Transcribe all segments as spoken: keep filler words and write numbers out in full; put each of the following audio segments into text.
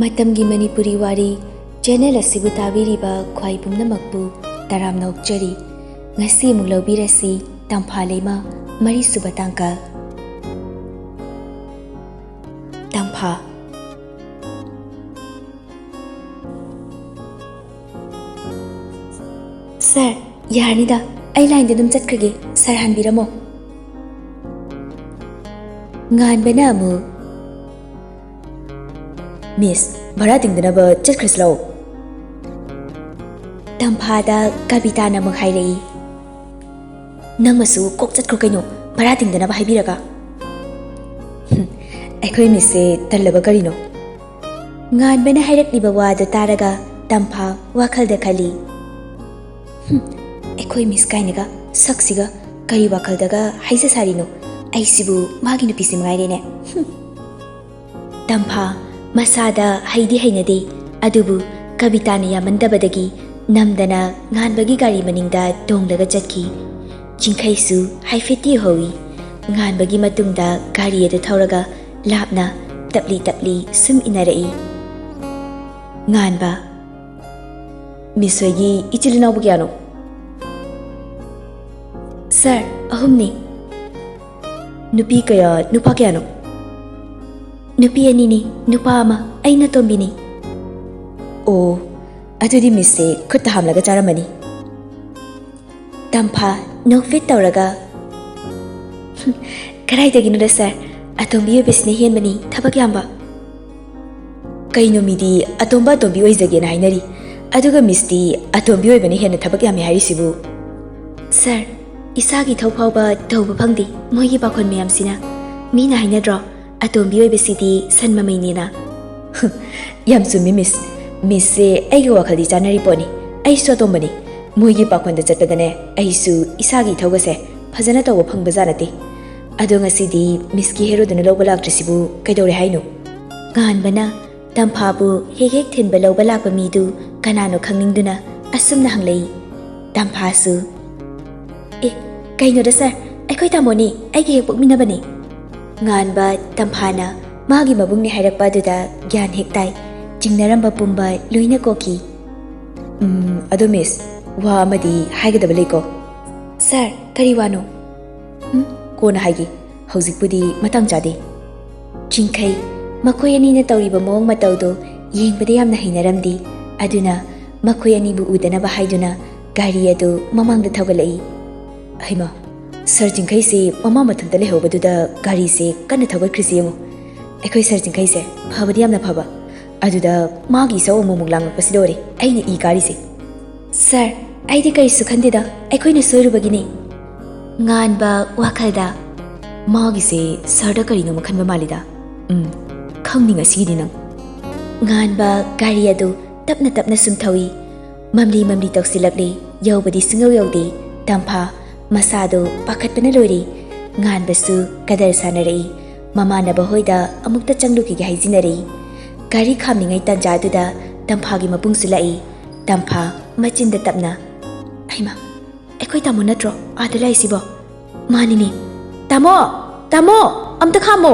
ꯃꯇꯝꯒꯤ ꯃꯅꯤꯄꯨꯔꯤ ꯋꯥꯔꯤ ꯆꯦꯅꯦꯜ ꯑꯁꯤꯕꯨ ꯇꯥꯕꯤꯔꯤꯕ ꯈ꯭ꯋꯥꯏ ꯄꯨꯝꯅꯃꯛꯄꯨ ꯇꯔꯥꯝꯅ ꯑꯣꯛꯆꯔꯤ꯫ ꯉꯁꯤ ꯑꯃꯨꯛ ꯂꯧꯕꯤꯔꯁꯤ ꯇꯝꯐꯥ ꯂꯩꯃ ꯃꯔꯤꯁꯨꯕ ꯇꯥꯡꯀꯛ꯫ ꯇꯝꯐꯥ꯫ ꯁꯥꯔ, ꯌꯥꯔꯅꯤꯗ, ꯑꯩ ꯂꯥꯏꯟꯗ ꯑꯗꯨꯝ ꯆꯠꯈ꯭ꯔꯒꯦ, ꯁꯥꯔ ꯍꯥꯟꯕꯤꯔꯝꯃꯣ꯫ ꯉꯥꯟꯕꯅ ꯑꯃꯨꯛ, "ꯃꯤꯁ, ꯚꯔꯥ ꯇꯤꯡꯗꯅꯕ ꯆꯠꯈ꯭ꯔꯁꯤ ꯂꯥꯛꯑꯣ꯫" ꯇꯝꯐꯥꯗ ꯀꯕꯤꯇꯥꯅ ꯑꯃꯨꯛ ꯍꯥꯏꯔꯛꯏ, "ꯅꯪꯃꯁꯨ ꯀꯣꯛ ꯆꯠꯈ꯭ꯔꯣ ꯀꯩꯅꯣ, ꯚꯔꯥ ꯇꯤꯡꯗꯅꯕ ꯍꯥꯏꯕꯤꯔꯒ꯫" "ꯍꯨꯝ, ꯑꯩꯈꯣꯏ ꯃꯤꯁꯁꯦ ꯇꯜꯂꯕ ꯀꯔꯤꯅꯣ?" ꯉꯥꯟꯕꯅ ꯍꯥꯏꯔꯛꯂꯤꯕ ꯋꯥꯗꯨ ꯇꯥꯔꯒ ꯇꯝꯐꯥ ꯋꯥꯈꯜꯗ ꯈꯜꯂꯤ, "ꯍꯨꯝ, ꯑꯩꯈꯣꯏ ꯃꯤꯁ ꯀꯥꯏꯅꯒ, ꯁꯛꯁꯤꯒ, ꯀꯔꯤ ꯋꯥꯈꯜꯗꯒ ꯍꯥꯏꯖ ꯁꯥꯔꯤꯅꯣ? ꯑꯩꯁꯤꯕꯨ ꯃꯥꯒꯤ ꯅꯨꯄꯤꯁꯤ ꯃꯉꯥꯏꯔꯦꯅꯦ꯫" ꯍꯨꯝ꯫ ꯇꯝꯐꯥ ꯃꯁꯥꯗ ꯍꯩꯗꯤ ꯍꯩꯅꯗꯦ, ꯑꯗꯨꯕꯨ ꯀꯕꯤꯇꯥꯅ ꯌꯥꯃꯟꯗꯕꯗꯒꯤ ꯅꯝꯗꯅ ꯉꯥꯟꯕꯒꯤ ꯒꯥꯔꯤ ꯃꯅꯤꯡꯗ ꯇꯣꯡꯂꯒ ꯆꯠꯈꯤ꯫ ꯆꯤꯡꯈꯩꯁꯨ ꯍꯥꯏꯐꯦꯠꯇꯤ ꯎꯍꯧꯏ꯫ ꯉꯥꯟꯕꯒꯤ ꯃꯇꯨꯡꯗ ꯒꯥꯔꯤ ꯑꯗꯨ ꯊꯧꯔꯒ ꯂꯥꯞꯅ ꯇꯞꯂꯤ ꯇꯞꯂꯤ ꯁꯨꯝ ꯏꯟꯅꯔꯛꯏ꯫ ꯉꯥꯟꯕ, "ꯃꯤꯁ ꯍꯣꯏꯒꯤ ꯏꯆꯤꯜ ꯏꯅꯥꯎꯕꯨ ꯀꯌꯥꯅꯣ?" "ꯁꯥꯔ, ꯑꯍꯨꯝꯅꯤ꯫" "ꯅꯨꯄꯤ ꯀꯌꯥ, ꯅꯨꯄꯥ ꯀꯌꯥꯅꯣ?" "ꯅꯨꯄꯤ ꯑꯅꯤꯅꯤ, ꯅꯨꯄꯥ ꯑꯃ, ꯑꯩꯅ ꯑꯇꯣꯝꯕꯤꯅꯤ꯫" "ꯑꯣ, ꯑꯗꯨꯗꯤ ꯃꯤꯁꯁꯦ ꯈꯨꯠꯇ ꯍꯥꯝꯂꯒ ꯆꯥꯔꯝꯃꯅꯤ꯫" ꯇꯝꯐꯥ ꯅꯣꯛꯐꯦꯠ ꯇꯧꯔꯒ, "ꯀꯗꯥꯏꯗꯒꯤꯅꯣꯗ ꯁꯥꯔ, ꯑꯇꯣꯝꯕꯤ ꯑꯣꯏꯕꯁꯤꯅ ꯍꯦꯟꯕꯅꯤ ꯊꯕꯛ ꯌꯥꯝꯕ꯫" "ꯀꯩꯅꯣ, ꯃꯤꯗꯤ ꯑꯇꯣꯝꯕ ꯑꯇꯣꯝꯕꯤ ꯑꯣꯏꯖꯒꯦꯅ ꯍꯥꯏꯅꯔꯤ, ꯑꯗꯨꯒ ꯃꯤꯁꯇꯤ ꯑꯇꯣꯝꯕꯤ ꯑꯣꯏꯕꯅ ꯍꯦꯟꯅ ꯊꯕꯛ ꯌꯥꯝꯃꯤ ꯍꯥꯏꯔꯤꯁꯤꯕꯨ?" "ꯁꯥꯔ, ꯏꯁꯥꯒꯤ ꯏꯊꯧ ꯐꯥꯎꯕ ꯇꯧꯕ ꯐꯪꯗꯦ ꯃꯣꯏꯒꯤ ꯄꯥꯈꯣꯟ ꯃꯌꯥꯝꯁꯤꯅ꯫ ꯃꯤꯅ ꯍꯥꯏꯅꯗ꯭ꯔꯣ, ꯑꯇꯣꯝꯕꯤ ꯑꯣꯏꯕꯁꯤꯗꯤ ꯁꯟ ꯃꯃꯩꯅꯦꯅ?" "ꯌꯥꯝ ꯆꯨꯝꯃꯤ, ꯃꯤꯁ꯫ ꯃꯤꯁꯁꯦ ꯑꯩꯒ ꯋꯥꯈꯜꯗꯤ ꯆꯥꯟꯅꯔꯤ ꯄꯣꯠꯅꯤ꯫ ꯑꯩꯁꯨ ꯑꯇꯣꯝꯕꯅꯤ꯫ ꯃꯣꯏꯒꯤ ꯄꯥꯈꯣꯟꯗ ꯆꯠꯄꯗꯅꯦ, ꯑꯩꯁꯨ ꯏꯁꯥꯒꯤ ꯏꯊꯧꯒꯁꯦ ꯐꯖꯅ ꯇꯧꯕ ꯐꯪꯕꯖꯥꯠ ꯅꯠꯇꯦ꯫ ꯑꯗꯣ ꯉꯁꯤꯗꯤ ꯃꯤꯁꯀꯤ ꯍꯦꯔꯣꯗꯨꯅ ꯂꯧꯕ ꯂꯥꯛꯇ꯭ꯔꯤꯁꯤꯕꯨ ꯀꯩꯗꯧꯔꯦ ꯍꯥꯏꯅꯣ?" ꯉꯥꯟꯕꯅ ꯇꯝꯐꯥꯕꯨ ꯍꯦꯛ ꯍꯦꯛ ꯊꯤꯟꯕ ꯂꯧꯕ ꯂꯥꯛꯄ ꯃꯤꯗꯨ ꯀꯅꯥꯅꯣ ꯈꯪꯅꯤꯡꯗꯨꯅ ꯑꯁꯨꯝꯅ ꯍꯪꯂꯛꯏ꯫ ꯇꯝꯐꯥꯁꯨ, "ꯑꯦ, ꯀꯩꯅꯣꯗ ꯁꯥꯔ, ꯑꯩꯈꯣꯏ ꯇꯥꯃꯣꯅꯤ, ꯑꯩꯒ ꯍꯦꯛ ꯄꯣꯛꯃꯤꯟꯅꯕꯅꯤ꯫" ꯉꯥꯟꯕ ꯇꯝꯐꯥꯅ ꯃꯥꯒꯤ ꯃꯕꯨꯡꯅꯦ ꯍꯥꯏꯔꯛꯄ ꯑꯗꯨꯗ ꯒ꯭ꯌꯥꯟ ꯍꯦꯛ ꯇꯥꯏ꯫ ꯆꯤꯡꯅꯔꯝꯕ ꯄꯨꯝꯕ ꯂꯣꯏꯅ ꯀꯣꯛꯈꯤ꯫ "ꯎꯝ, ꯑꯗꯣ ꯃꯤꯁ, ꯋꯥ ꯑꯃꯗꯤ ꯍꯥꯏꯒꯗꯕ ꯂꯩꯀꯣ?" "ꯁꯥꯔ, ꯀꯔꯤ ꯋꯥꯅꯣ?" "ꯎꯝ, ꯀꯣꯟꯅ ꯍꯥꯏꯒꯦ꯫ ꯍꯧꯖꯤꯛꯄꯨꯗꯤ ꯃꯇꯥꯡ ꯆꯥꯗꯦ꯫" ꯆꯤꯡꯈꯩ, ꯃꯈꯣꯏ ꯑꯅꯤꯅ ꯇꯧꯔꯤꯕ ꯃꯑꯣꯡ ꯃꯇꯧꯗꯨ ꯌꯦꯡꯕꯗ ꯌꯥꯝꯅ ꯍꯩꯅꯔꯝꯗꯦ꯫ ꯑꯗꯨꯅ ꯃꯈꯣꯏ ꯑꯅꯤꯕꯨ ꯎꯗꯅꯕ ꯍꯥꯏꯗꯨꯅ ꯒꯥꯔꯤ ꯑꯗꯨ ꯃꯃꯥꯡꯗ ꯊꯧꯒꯠꯂꯛꯏ꯫ "ꯍꯩꯃꯥ, ꯁꯥꯔ ꯆꯤꯡꯈꯩꯁꯦ ꯃꯃꯥ ꯃꯊꯟꯇ ꯂꯩꯍꯧꯕꯗꯨꯗ ꯒꯥꯔꯤꯁꯦ ꯀꯟꯅ ꯊꯧꯒꯠꯈ꯭ꯔꯤꯁꯦ ꯌꯦꯡꯉꯨ꯫ ꯑꯩꯈꯣꯏ ꯁꯥꯔ ꯆꯤꯡꯈꯩꯁꯦ ꯐꯕꯗꯤ ꯌꯥꯝꯅ ꯐꯕ, ꯑꯗꯨꯗ ꯃꯥꯒꯤ ꯏꯁꯧ ꯑꯃꯨꯛꯃꯨꯛ ꯂꯥꯡꯉꯛꯄꯁꯤ ꯂꯣꯏꯔꯦ, ꯑꯩꯅ ꯏ ꯀꯥꯔꯤꯁꯦ꯫" "ꯁꯥꯔ, ꯑꯩꯗꯤ ꯀꯔꯤꯁꯨ ꯈꯟꯗꯦꯗ, ꯑꯩꯈꯣꯏꯅ ꯁꯣꯏꯔꯨꯕꯒꯤꯅꯤ꯫" ꯉꯥꯟꯕ ꯋꯥꯈꯜꯗ, "ꯃꯥꯒꯤꯁꯦ ꯁꯥꯔꯗ ꯀꯔꯤꯅꯣꯃ ꯈꯟꯕ ꯃꯥꯜꯂꯤꯗ꯫ ꯎꯝ, ꯈꯪꯅꯤ ꯉꯁꯤꯒꯤꯗꯤ ꯅꯪ꯫" ꯉꯥꯟꯕ ꯒꯥꯔꯤ ꯑꯗꯨ ꯇꯞꯅ ꯇꯞꯅ ꯁꯨꯝ ꯊꯧꯏ꯫ ꯃꯝꯂꯤ ꯃꯝꯂꯤ ꯇꯧꯁꯤꯜꯂꯛꯂꯤ, ꯌꯧꯕꯗꯤ ꯁꯨꯡꯌꯧ ꯌꯧꯗꯦ꯫ ꯇꯝꯐꯥ, ꯃꯁꯥꯗꯣ ꯄꯥꯈꯠꯄꯅ ꯂꯣꯏꯔꯦ꯫ ꯉꯥꯟꯕꯁꯨ ꯀꯗꯔ ꯁꯥꯟꯅꯔꯛꯏ꯫ ꯃꯃꯥꯟꯅꯕ ꯍꯣꯏꯗ ꯑꯃꯨꯛꯇ ꯆꯪꯂꯨꯈꯤꯒꯦ ꯍꯥꯏꯖꯤꯟꯅꯔꯛꯏ꯫ ꯒꯥꯔꯤ ꯈꯥꯝꯂꯤꯉꯩ ꯇꯟꯖꯥꯗꯨꯗ ꯇꯝꯐꯥꯒꯤ ꯃꯕꯨꯡꯁꯨ ꯂꯥꯛꯏ꯫ ꯇꯝꯐꯥ, ꯃꯆꯤꯟꯗ ꯇꯞꯅ, "ꯍꯩꯃꯥ, ꯑꯩꯈꯣꯏ ꯇꯥꯃꯣ ꯅꯠꯇ꯭ꯔꯣ ꯑꯥꯗ ꯂꯥꯛꯏꯁꯤꯕꯣ?" "ꯃꯥꯅꯤꯅꯦ꯫" "ꯇꯥꯃꯣ! ꯇꯥꯃꯣ! ꯑꯝꯇ ꯈꯥꯝꯃꯣ!"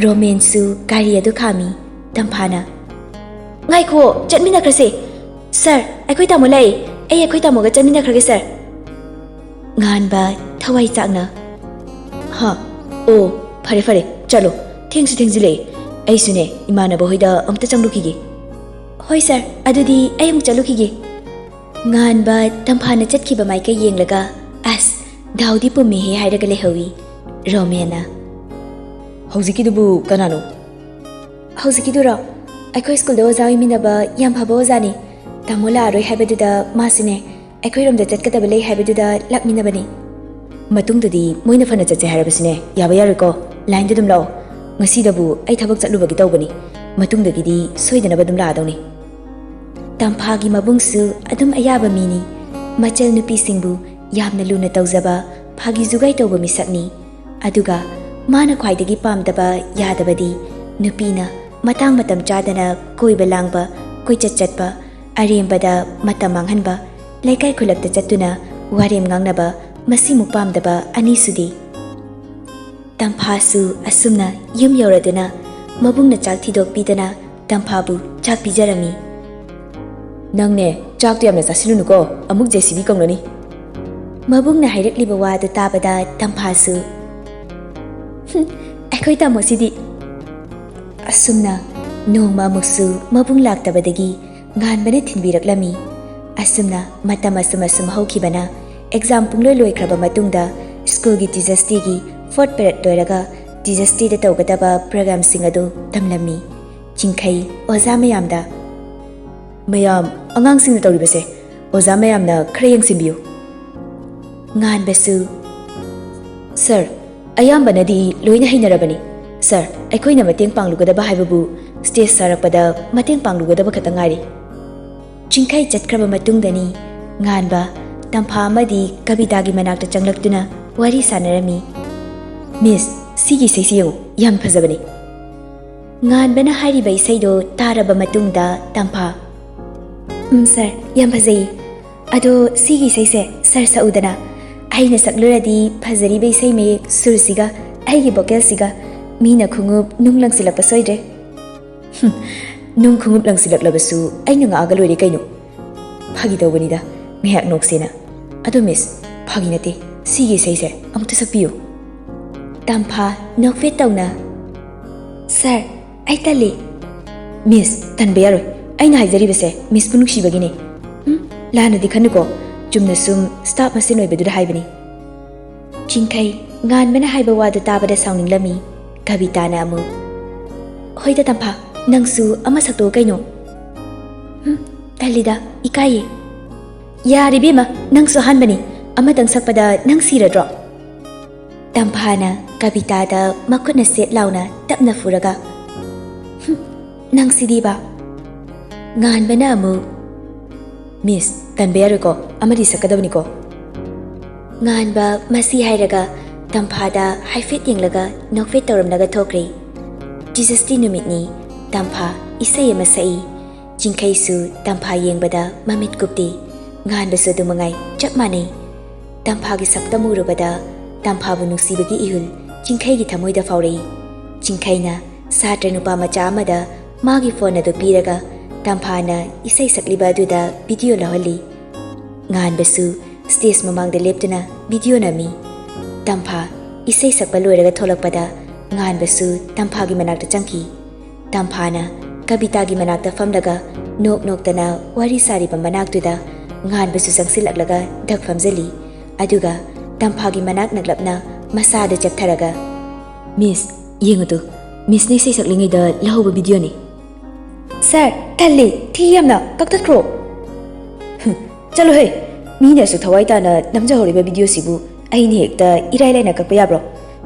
ꯔꯣꯃꯦꯟꯁꯨ ꯒꯥꯔꯤ ꯑꯗꯨ ꯈꯥꯝꯃꯤ꯫ ꯇꯝꯐꯥꯅ, "ꯉꯥꯏꯈꯣ, ꯆꯠꯃꯤꯟꯅꯈ꯭ꯔꯁꯦ꯫ ꯁꯥꯔ, ꯑꯩꯈꯣꯏ ꯇꯥꯃꯣ ꯂꯥꯛꯑꯦ꯫ ꯑꯩ ꯑꯩꯈꯣꯏ ꯇꯥꯃꯣꯒ ꯆꯠꯃꯤꯟꯅꯈ꯭ꯔꯒꯦ, ꯁꯥꯔ꯫" ꯉꯥꯟꯕ, ꯊꯋꯥꯏ ꯆꯥꯛꯅ, "ꯍꯥ? ꯑꯣ, ꯐꯔꯦ, ꯐꯔꯦ, ꯆꯠꯂꯣ꯫ ꯊꯦꯡꯁꯨ ꯊꯦꯡꯖꯤꯜꯂꯛꯑꯦ꯫ ꯑꯩꯁꯨꯅꯦ, ꯏꯃꯥꯟꯅꯕ ꯍꯣꯏꯗ ꯑꯝꯇ ꯆꯪꯂꯨꯈꯤꯒꯦ꯫" "ꯍꯣꯏ ꯁꯥꯔ, ꯑꯗꯨꯗꯤ ꯑꯩ ꯑꯃꯨꯛ ꯆꯠꯂꯨꯈꯤꯒꯦ꯫" ꯉꯥꯟꯕ ꯇꯝꯐꯥꯅ ꯆꯠꯈꯤꯕ ꯃꯥꯏꯀꯩ ꯌꯦꯡꯂꯒ, "ꯑꯁ, ꯗꯥꯎꯗꯤ ꯄꯨꯝꯃꯤꯍꯦ" ꯍꯥꯏꯔꯒ ꯂꯩꯍꯧꯏ꯫ ꯔꯣꯃꯦꯟꯅ, "ꯍꯧꯖꯤꯛꯀꯤꯗꯨꯕꯨ ꯀꯅꯥꯅꯣ?" "ꯍꯧꯖꯤꯛꯀꯤꯗꯨꯔꯣ? ꯑꯩꯈꯣꯏ ꯁ꯭ꯀꯨꯜꯗ ꯑꯣꯖꯥ ꯑꯣꯏꯃꯤꯟꯅꯕ ꯌꯥꯝ ꯐꯕ ꯑꯣꯖꯥꯅꯤ꯫ ꯇꯥꯃꯣ ꯂꯥꯛꯑꯔꯣꯏ ꯍꯥꯏꯕꯗꯨꯗ ꯃꯥꯁꯨꯅꯦ, ꯑꯩꯈꯣꯏꯔꯣꯝꯗ ꯆꯠꯀꯗꯕ ꯂꯩ ꯍꯥꯏꯕꯗꯨꯗ ꯂꯥꯛꯃꯤꯟꯅꯕꯅꯤ꯫" "ꯃꯇꯨꯡꯗꯗꯤ ꯃꯣꯏꯅ ꯐꯅ ꯆꯠꯁꯦ ꯍꯥꯏꯔꯕꯁꯨꯅꯦ, ꯌꯥꯕ ꯌꯥꯔꯣꯏꯀꯣ꯫ ꯂꯥꯏꯟꯗ ꯑꯗꯨꯝ ꯂꯥꯛꯑꯣ꯫ ꯉꯁꯤꯗꯕꯨ ꯑꯩ ꯊꯕꯛ ꯆꯠꯂꯨꯕꯒꯤ ꯇꯧꯕꯅꯤ꯫ ꯃꯇꯨꯡꯗꯒꯤꯗꯤ ꯁꯣꯏꯗꯅꯕ ꯑꯗꯨꯝ ꯂꯥꯛꯑꯗꯧꯅꯤ꯫" ꯇꯝꯐꯥꯒꯤ ꯃꯕꯨꯡꯁꯨ ꯑꯗꯨꯝ ꯑꯌꯥꯕ ꯃꯤꯅꯤ꯫ ꯃꯆꯜ ꯅꯨꯄꯤꯁꯤꯡꯕꯨ ꯌꯥꯝꯅ ꯂꯨꯅ ꯇꯧꯖꯕ, ꯐꯥꯒꯤ ꯖꯨꯒꯥꯏ ꯇꯧꯕ ꯃꯤꯁꯛꯅꯤ꯫ ꯑꯗꯨꯒ ꯃꯥꯅ ꯈ꯭ꯋꯥꯏꯗꯒꯤ ꯄꯥꯝꯗꯕ, ꯌꯥꯗꯕꯗꯤ ꯅꯨꯄꯤꯅ ꯃꯇꯥꯡ ꯃꯇꯝ ꯆꯥꯗꯅ ꯀꯣꯏꯕ ꯂꯥꯡꯕ, ꯀꯣꯏꯆꯠ ꯆꯠꯄ, ꯑꯔꯦꯝꯕꯗ ꯃꯇꯝ ꯃꯥꯡꯍꯟꯕ, ꯂꯩꯀꯥꯏ ꯈꯨꯜꯂꯛꯇ ꯆꯠꯇꯨꯅ ꯋꯥꯔꯦꯝ ꯉꯥꯡꯅꯕ, ꯃꯁꯤꯃꯨꯛ ꯄꯥꯝꯗꯕ ꯑꯅꯤꯁꯨꯗꯤ꯫ ꯇꯝꯐꯥꯁꯨ ꯑꯁꯨꯝꯅ ꯌꯨꯝ ꯌꯧꯔꯗꯨꯅ ꯃꯕꯨꯡꯅ ꯆꯥꯛ ꯊꯤꯗꯣꯛꯄꯤꯗꯅ ꯇꯝꯐꯥꯕꯨ ꯆꯥꯛ ꯄꯤꯖꯔꯝꯃꯤ꯫ "ꯅꯪꯅꯦ, ꯆꯥꯛꯇꯣ ꯌꯥꯝꯅ ꯆꯥꯁꯤꯜꯂꯨꯅꯨꯀꯣ, ꯑꯃꯨꯛ ꯖꯦ ꯁꯤ ꯕꯤ ꯀꯧꯅꯅꯤ꯫" ꯃꯕꯨꯡꯅ ꯍꯥꯏꯔꯛꯂꯤꯕ ꯋꯥꯗꯨ ꯇꯥꯕꯗ ꯇꯝꯐꯥꯁꯨ, "ꯍꯨꯝ, ꯑꯩꯈꯣꯏ ꯇꯥꯃꯣꯁꯤꯗꯤ꯫" ꯑꯁꯨꯝꯅ ꯅꯣꯡꯃ ꯑꯃꯨꯛꯁꯨ ꯃꯕꯨꯡ ꯂꯥꯛꯇꯕꯗꯒꯤ ꯉꯥꯟꯕꯅ ꯊꯤꯟꯕꯤꯔꯛꯂꯝꯃꯤ꯫ ꯑꯁꯨꯝꯅ ꯃꯇꯝ ꯑꯁꯨꯝ ꯑꯁꯨꯝ ꯍꯧꯈꯤꯕꯅ ꯑꯦꯛꯖꯥꯝ ꯄꯨꯡꯂꯣꯏ ꯂꯣꯏꯈ꯭ꯔꯕ ꯃꯇꯨꯡꯗ ꯁ꯭ꯀꯨꯜꯒꯤ ꯇꯤꯆꯔꯁ ꯗꯦꯒꯤ ꯐꯣꯔꯠ ꯄꯦꯔꯦꯗ ꯂꯣꯏꯔꯒ ꯇꯤꯆꯔꯁ ꯗꯦꯗ ꯇꯧꯒꯗꯕ ꯄ꯭ꯔꯣꯒ꯭ꯔꯥꯝꯁꯤꯡ ꯑꯗꯨ ꯇꯝꯂꯝꯃꯤ꯫ ꯆꯤꯡꯈꯩ ꯑꯣꯖꯥ ꯃꯌꯥꯝꯗ, "ꯃꯌꯥꯝ, ꯑꯉꯥꯡꯁꯤꯡꯅ ꯇꯧꯔꯤꯕꯁꯦ ꯑꯣꯖꯥ ꯃꯌꯥꯝꯅ ꯈꯔ ꯌꯦꯡꯁꯤꯟꯕꯤꯌꯨ꯫" ꯉꯥꯟꯕꯁꯨ, "ꯁꯔ, ꯑꯌꯥꯝꯕꯅꯗꯤ ꯂꯣꯏꯅ ꯍꯩꯅꯔꯕꯅꯤ꯫ ꯁꯔ, ꯑꯩꯈꯣꯏꯅ ꯃꯇꯦꯡ ꯄꯥꯡꯂꯨꯒꯗꯕ ꯍꯥꯏꯕꯕꯨ ꯁ꯭ꯇꯦꯖ ꯁꯥꯔꯛꯄꯗ ꯃꯇꯦꯡ ꯄꯥꯡꯂꯨꯒꯗꯕ ꯈꯛꯇ ꯉꯥꯏꯔꯤ꯫" ꯆꯤꯡꯈꯩ ꯆꯠꯈ꯭ꯔꯕ ꯃꯇꯨꯡꯗꯅꯤ ꯉꯥꯟꯕ, ꯇꯝꯐꯥ ꯑꯃꯗꯤ ꯀꯕꯤꯇꯥꯒꯤ ꯃꯅꯥꯛꯇ ꯆꯪꯂꯛꯇꯨꯅ ꯋꯥꯔꯤ ꯁꯥꯟꯅꯔꯝꯃꯤ꯫ "ꯃꯤꯁ, ꯁꯤꯒꯤ ꯏꯁꯩꯁꯤ ꯌꯦꯡꯉꯨ, ꯌꯥꯝ ꯐꯖꯕꯅꯤ꯫" ꯉꯥꯟꯕꯅ ꯍꯥꯏꯔꯤꯕ ꯏꯁꯩꯗꯣ ꯇꯥꯔꯕ ꯃꯇꯨꯡꯗ ꯇꯝꯐꯥ, "ꯎꯝ ꯁꯔ, ꯌꯥꯝ ꯐꯖꯩ꯫ ꯑꯗꯣ ꯁꯤꯒꯤ ꯏꯁꯩꯁꯦ ꯁꯔ ꯁꯛꯎꯗꯅ꯫ ꯑꯩꯅ ꯁꯛꯂꯨꯔꯗꯤ ꯐꯖꯔꯤꯕ ꯏꯁꯩ ꯃꯌꯦꯛ ꯁꯨꯔꯁꯤꯒ ꯑꯩꯒꯤ ꯚꯣꯀꯦꯜꯁꯤꯒ ꯃꯤꯅ ꯈꯣꯡꯎꯞ ꯅꯨꯡ ꯂꯪꯁꯤꯜꯂꯛꯄ ꯁꯣꯏꯗ꯭ꯔꯦ꯫" "ꯍꯨꯝ, ꯅꯨꯡ ꯈꯣꯡꯎꯞ ꯂꯪꯁꯤꯜꯂꯛꯂꯕꯁꯨ ꯑꯩꯅ ꯉꯥꯛꯑꯒ ꯂꯣꯏꯔꯦ ꯀꯩꯅꯣ꯫" "ꯐꯥꯒꯤ ꯇꯧꯕꯅꯤꯗ, ꯉꯥꯏꯍꯥꯛ ꯅꯣꯛꯁꯦꯅ꯫ ꯑꯗꯣ ꯃꯤꯁ, ꯐꯥꯒꯤ ꯅꯠꯇꯦ, ꯁꯤꯒꯤ ꯏꯁꯩꯁꯦ ꯑꯃꯨꯛꯇ ꯁꯛꯄꯤꯌꯨ꯫" ꯇꯝꯐꯥ ꯅꯣꯛꯐꯦꯠ ꯇꯧꯅ, "ꯁꯔ, ꯑꯩ ꯇꯜꯂꯤ꯫" "ꯃꯤꯁ, ꯇꯟꯕ ꯌꯥꯔꯣꯏ꯫ ꯑꯩꯅ ꯍꯥꯏꯖꯔꯤꯕꯁꯦ ꯃꯤꯁꯄꯨ ꯅꯨꯡꯁꯤꯕꯒꯤꯅꯦ꯫ ꯎꯝ, ꯂꯥꯟꯅꯗꯤ ꯈꯟꯅꯨꯀꯣ, ꯆꯨꯝꯅ ꯁꯨꯝ ꯁ꯭ꯇꯥꯐ ꯃꯁꯦꯟ ꯑꯣꯏꯕꯗꯨꯗ ꯍꯥꯏꯕꯅꯤ꯫" ꯆꯤꯡꯈꯩ ꯉꯥꯟꯕꯅ ꯍꯥꯏꯕ ꯋꯥꯗꯨ ꯇꯥꯕꯗ ꯁꯥꯎꯅꯤꯡꯂꯝꯃꯤ꯫ ꯀꯕꯤꯇꯥꯅ ꯑꯃꯨꯛ, "ꯍꯣꯏꯗ ꯇꯝꯐꯥ, ꯅꯪꯁꯨ ꯑꯃ ꯁꯛꯇꯣꯛꯎ ꯀꯩꯅꯣ꯫" "ꯍꯨꯝ, ꯇꯜꯂꯤꯗ, ꯏꯀꯥꯏꯌꯦ꯫" "ꯌꯥꯔꯦ ꯏꯕꯦꯝꯃ, ꯅꯪꯁꯨ ꯑꯍꯥꯟꯕꯅꯤ, ꯑꯃꯇꯪ ꯁꯛꯄꯗ ꯅꯪ ꯁꯤꯔꯗ꯭ꯔꯣ?" ꯇꯝꯐꯥꯅ ꯀꯕꯤꯇꯥꯗ ꯃꯈꯨꯠꯅ ꯁꯦꯠ ꯂꯥꯎꯅ ꯇꯞꯅ ꯐꯨꯔꯒ, "ꯍꯨꯝ, ꯅꯪꯁꯤꯗꯤꯕ꯫" ꯉꯥꯟꯕꯅ ꯑꯃꯨꯛ, "ꯃꯤꯁ, ꯇꯟꯕ ꯌꯥꯔꯣꯏꯀꯣ, ꯑꯃꯗꯤ ꯁꯛꯀꯗꯕꯅꯤꯀꯣ꯫" ꯉꯥꯟꯕ ꯃꯁꯤ ꯍꯥꯏꯔꯒ ꯇꯝꯐꯥꯗ ꯍꯥꯏꯐꯦꯠ ꯌꯦꯡꯂꯒ ꯅꯣꯛꯐꯦꯠ ꯇꯧꯔꯝꯂꯒ ꯊꯣꯛꯈ꯭ꯔꯦ꯫ ꯇꯤꯆꯔꯁ ꯗꯦ ꯅꯨꯃꯤꯠꯅꯤ꯫ ꯇꯝꯐꯥ ꯏꯁꯩ ꯑꯃ ꯁꯛꯏ꯫ ꯆꯤꯡꯈꯩꯁꯨ ꯇꯝꯐꯥ ꯌꯦꯡꯕꯗ ꯃꯃꯤꯠ ꯀꯨꯞꯇꯦ꯫ ꯉꯥꯟꯕꯁꯨ ꯑꯗꯨ ꯃꯉꯥꯏ, ꯆꯞ ꯃꯥꯟꯅꯩ꯫ ꯇꯝꯐꯥꯒꯤ ꯁꯛꯇꯝ ꯎꯔꯨꯕꯗ ꯇꯝꯐꯥꯕꯨ ꯅꯨꯡꯁꯤꯕꯒꯤ ꯏꯍꯨꯜ ꯆꯤꯡꯈꯩꯒꯤ ꯊꯃꯣꯏꯗ ꯐꯥꯎꯔꯛꯏ꯫ ꯆꯤꯡꯈꯩꯅ ꯁꯥꯇ꯭ꯔ ꯅꯨꯄꯥ ꯃꯆꯥ ꯑꯃꯗ ꯃꯥꯒꯤ ꯐꯣꯟ ꯑꯗꯨ ꯄꯤꯔꯒ ꯇꯝꯐꯥꯅ ꯏꯁꯩ ꯁꯛꯂꯤꯕ ꯑꯗꯨꯗ ꯚꯤꯗꯤꯑꯣ ꯂꯧꯍꯜꯂꯤ꯫ ꯉꯥꯟꯕꯁꯨ ꯁ꯭ꯇꯦꯖ ꯃꯃꯥꯡꯗ ꯂꯦꯞꯇꯨꯅ ꯚꯤꯗꯤꯑꯣ ꯅꯝꯃꯤ꯫ ꯇꯝꯐꯥ ꯏꯁꯩ ꯁꯛꯄ ꯂꯣꯏꯔꯒ ꯊꯣꯛꯂꯛꯄꯗ ꯉꯥꯟꯕꯁꯨ ꯇꯝꯐꯥꯒꯤ ꯃꯅꯥꯛꯇ ꯆꯪꯈꯤ꯫ ꯇꯝꯐꯥꯅ ꯀꯕꯤꯇꯥꯒꯤ ꯃꯅꯥꯛꯇ ꯐꯝꯂꯒ ꯅꯣꯛ ꯅꯣꯛꯇꯅ ꯋꯥꯔꯤ ꯁꯥꯔꯤꯕ ꯃꯅꯥꯛꯇꯨꯗ ꯉꯥꯟꯕꯁꯨ ꯆꯪꯁꯤꯜꯂꯛꯂꯒ ꯙꯛ ꯐꯝꯖꯜꯂꯤ꯫ ꯑꯗꯨꯒ ꯇꯝꯐꯥꯒꯤ ꯃꯅꯥꯛ ꯅꯛꯂꯞꯅ ꯃꯁꯥꯗ ꯆꯦꯞꯊꯔꯒ, "ꯃꯤꯁ, ꯌꯦꯡꯉꯨꯇꯨ, ꯃꯤꯁꯅ ꯏꯁꯩ ꯁꯛꯂꯤꯉꯩꯗ ꯂꯧꯍꯧꯕ ꯚꯤꯗꯤꯑꯣꯅꯤ꯫" "ꯁꯥꯔ, ꯇꯜꯂꯤ, ꯊꯤ ꯌꯥꯝꯅ, ꯀꯛꯊꯠꯈ꯭ꯔꯣ꯫" "ꯍꯨꯝ, ꯆꯠꯂꯣꯍꯦ, ꯃꯤꯅꯁꯨ ꯊꯋꯥꯏ ꯇꯥꯅ ꯅꯝꯖꯍꯧꯔꯤꯕ ꯚꯤꯗꯤꯑꯣꯁꯤꯕꯨ ꯑꯩꯅ ꯍꯦꯛꯇ ꯏꯔꯥꯏ ꯂꯥꯏꯅ ꯀꯛꯄ ꯌꯥꯕ꯭ꯔꯣ?